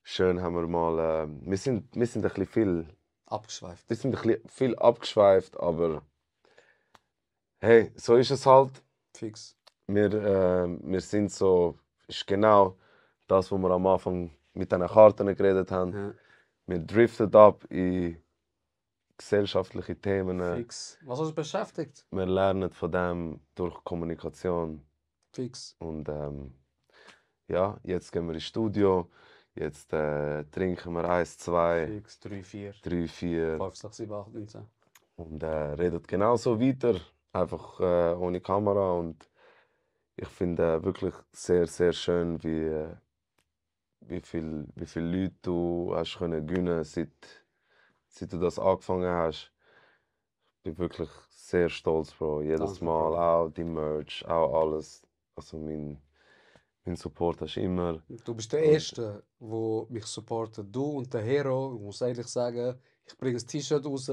schön haben wir mal. Wir sind ein bisschen viel. Abgeschweift. Wir sind ein bisschen viel abgeschweift, aber hey, so ist es halt. Fix. Wir sind so. Ist genau das, was wir am Anfang mit diesen Karten geredet haben. Ja. Wir driften ab in gesellschaftliche Themen. Fix. Was uns beschäftigt? Wir lernen von dem durch Kommunikation. Fix. Und ja, jetzt gehen wir ins Studio. Jetzt trinken wir 1, 2, Fix. 3, 4. 3, 4 5, 6, 7, 8, 9, 10. und reden genauso weiter. Einfach ohne Kamera. Und ich finde wirklich sehr, sehr schön, wie viele Leute du hast können gewinnen, seit du das angefangen hast. Ich bin wirklich sehr stolz, Bro. Jedes Danke, Mal, Bro. auch die Merch, auch alles. Also mein Support hast du immer. Du bist der Erste, der mich supportet. Du und der Hero, ich muss ehrlich sagen, ich bringe ein T-Shirt raus.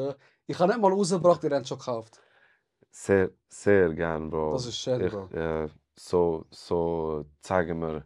Ich habe nicht mal rausgebracht, ihr habt es schon gekauft. Sehr, sehr gern, Bro. Das ist schön, Bro. So zeigen wir,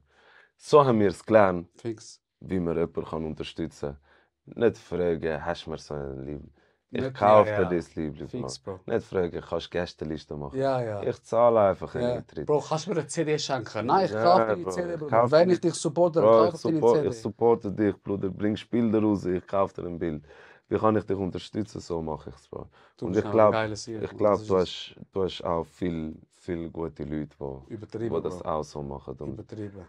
so haben wir es gelernt, Fix. wie man jemanden unterstützen kann. Nicht fragen, hast du mir so ein Liebling? Ich Nicht- kaufe ja, dir ja. das Liebling. Fix, Bro. Nicht fragen, kannst du Gästeliste machen? Ja, ja. Ich zahle einfach einen Ja. Eintritt. Bro, kannst du mir eine CD schenken? Nein, ich Ja, kaufe deine Bro, CD, ich Bro. kauf Wenn dir- ich dich supporte, dann Bro, kaufe ich deine CD. ich supporte dich, Bruder. Bringst Bilder raus, ich kaufe dir ein Bild. Wie kann ich dich unterstützen? So mache ich es, Bro. Du Und bist ich ein glaube, geiler Sieg, ich Mann. glaub, Das du ist hast auch viele gute Leute, die Übertrieben, das Bro. auch so machen. Und Übertrieben.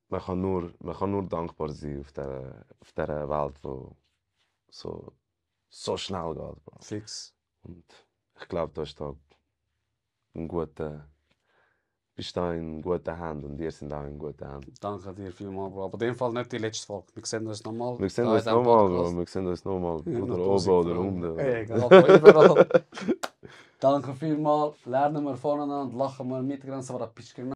man kann nur dankbar sein auf dieser Welt, die so schnell geht, Bro. Fix. Und ich glaube, du hast da bist da in guten Händen und ihr seid auch in guten Händen. Danke dir vielmals, Bro. Aber in dem Fall nicht die letzte Folge. Wir sehen uns nochmal. Wir sehen uns nochmal, Bro. Wir sehen uns nochmal. Ja, Oder noch oben 1000 oder Fragen. unten. Ey, egal, von überall. Danke vielmals. Lernen wir voneinander, lachen wir mit, aber das bist genau.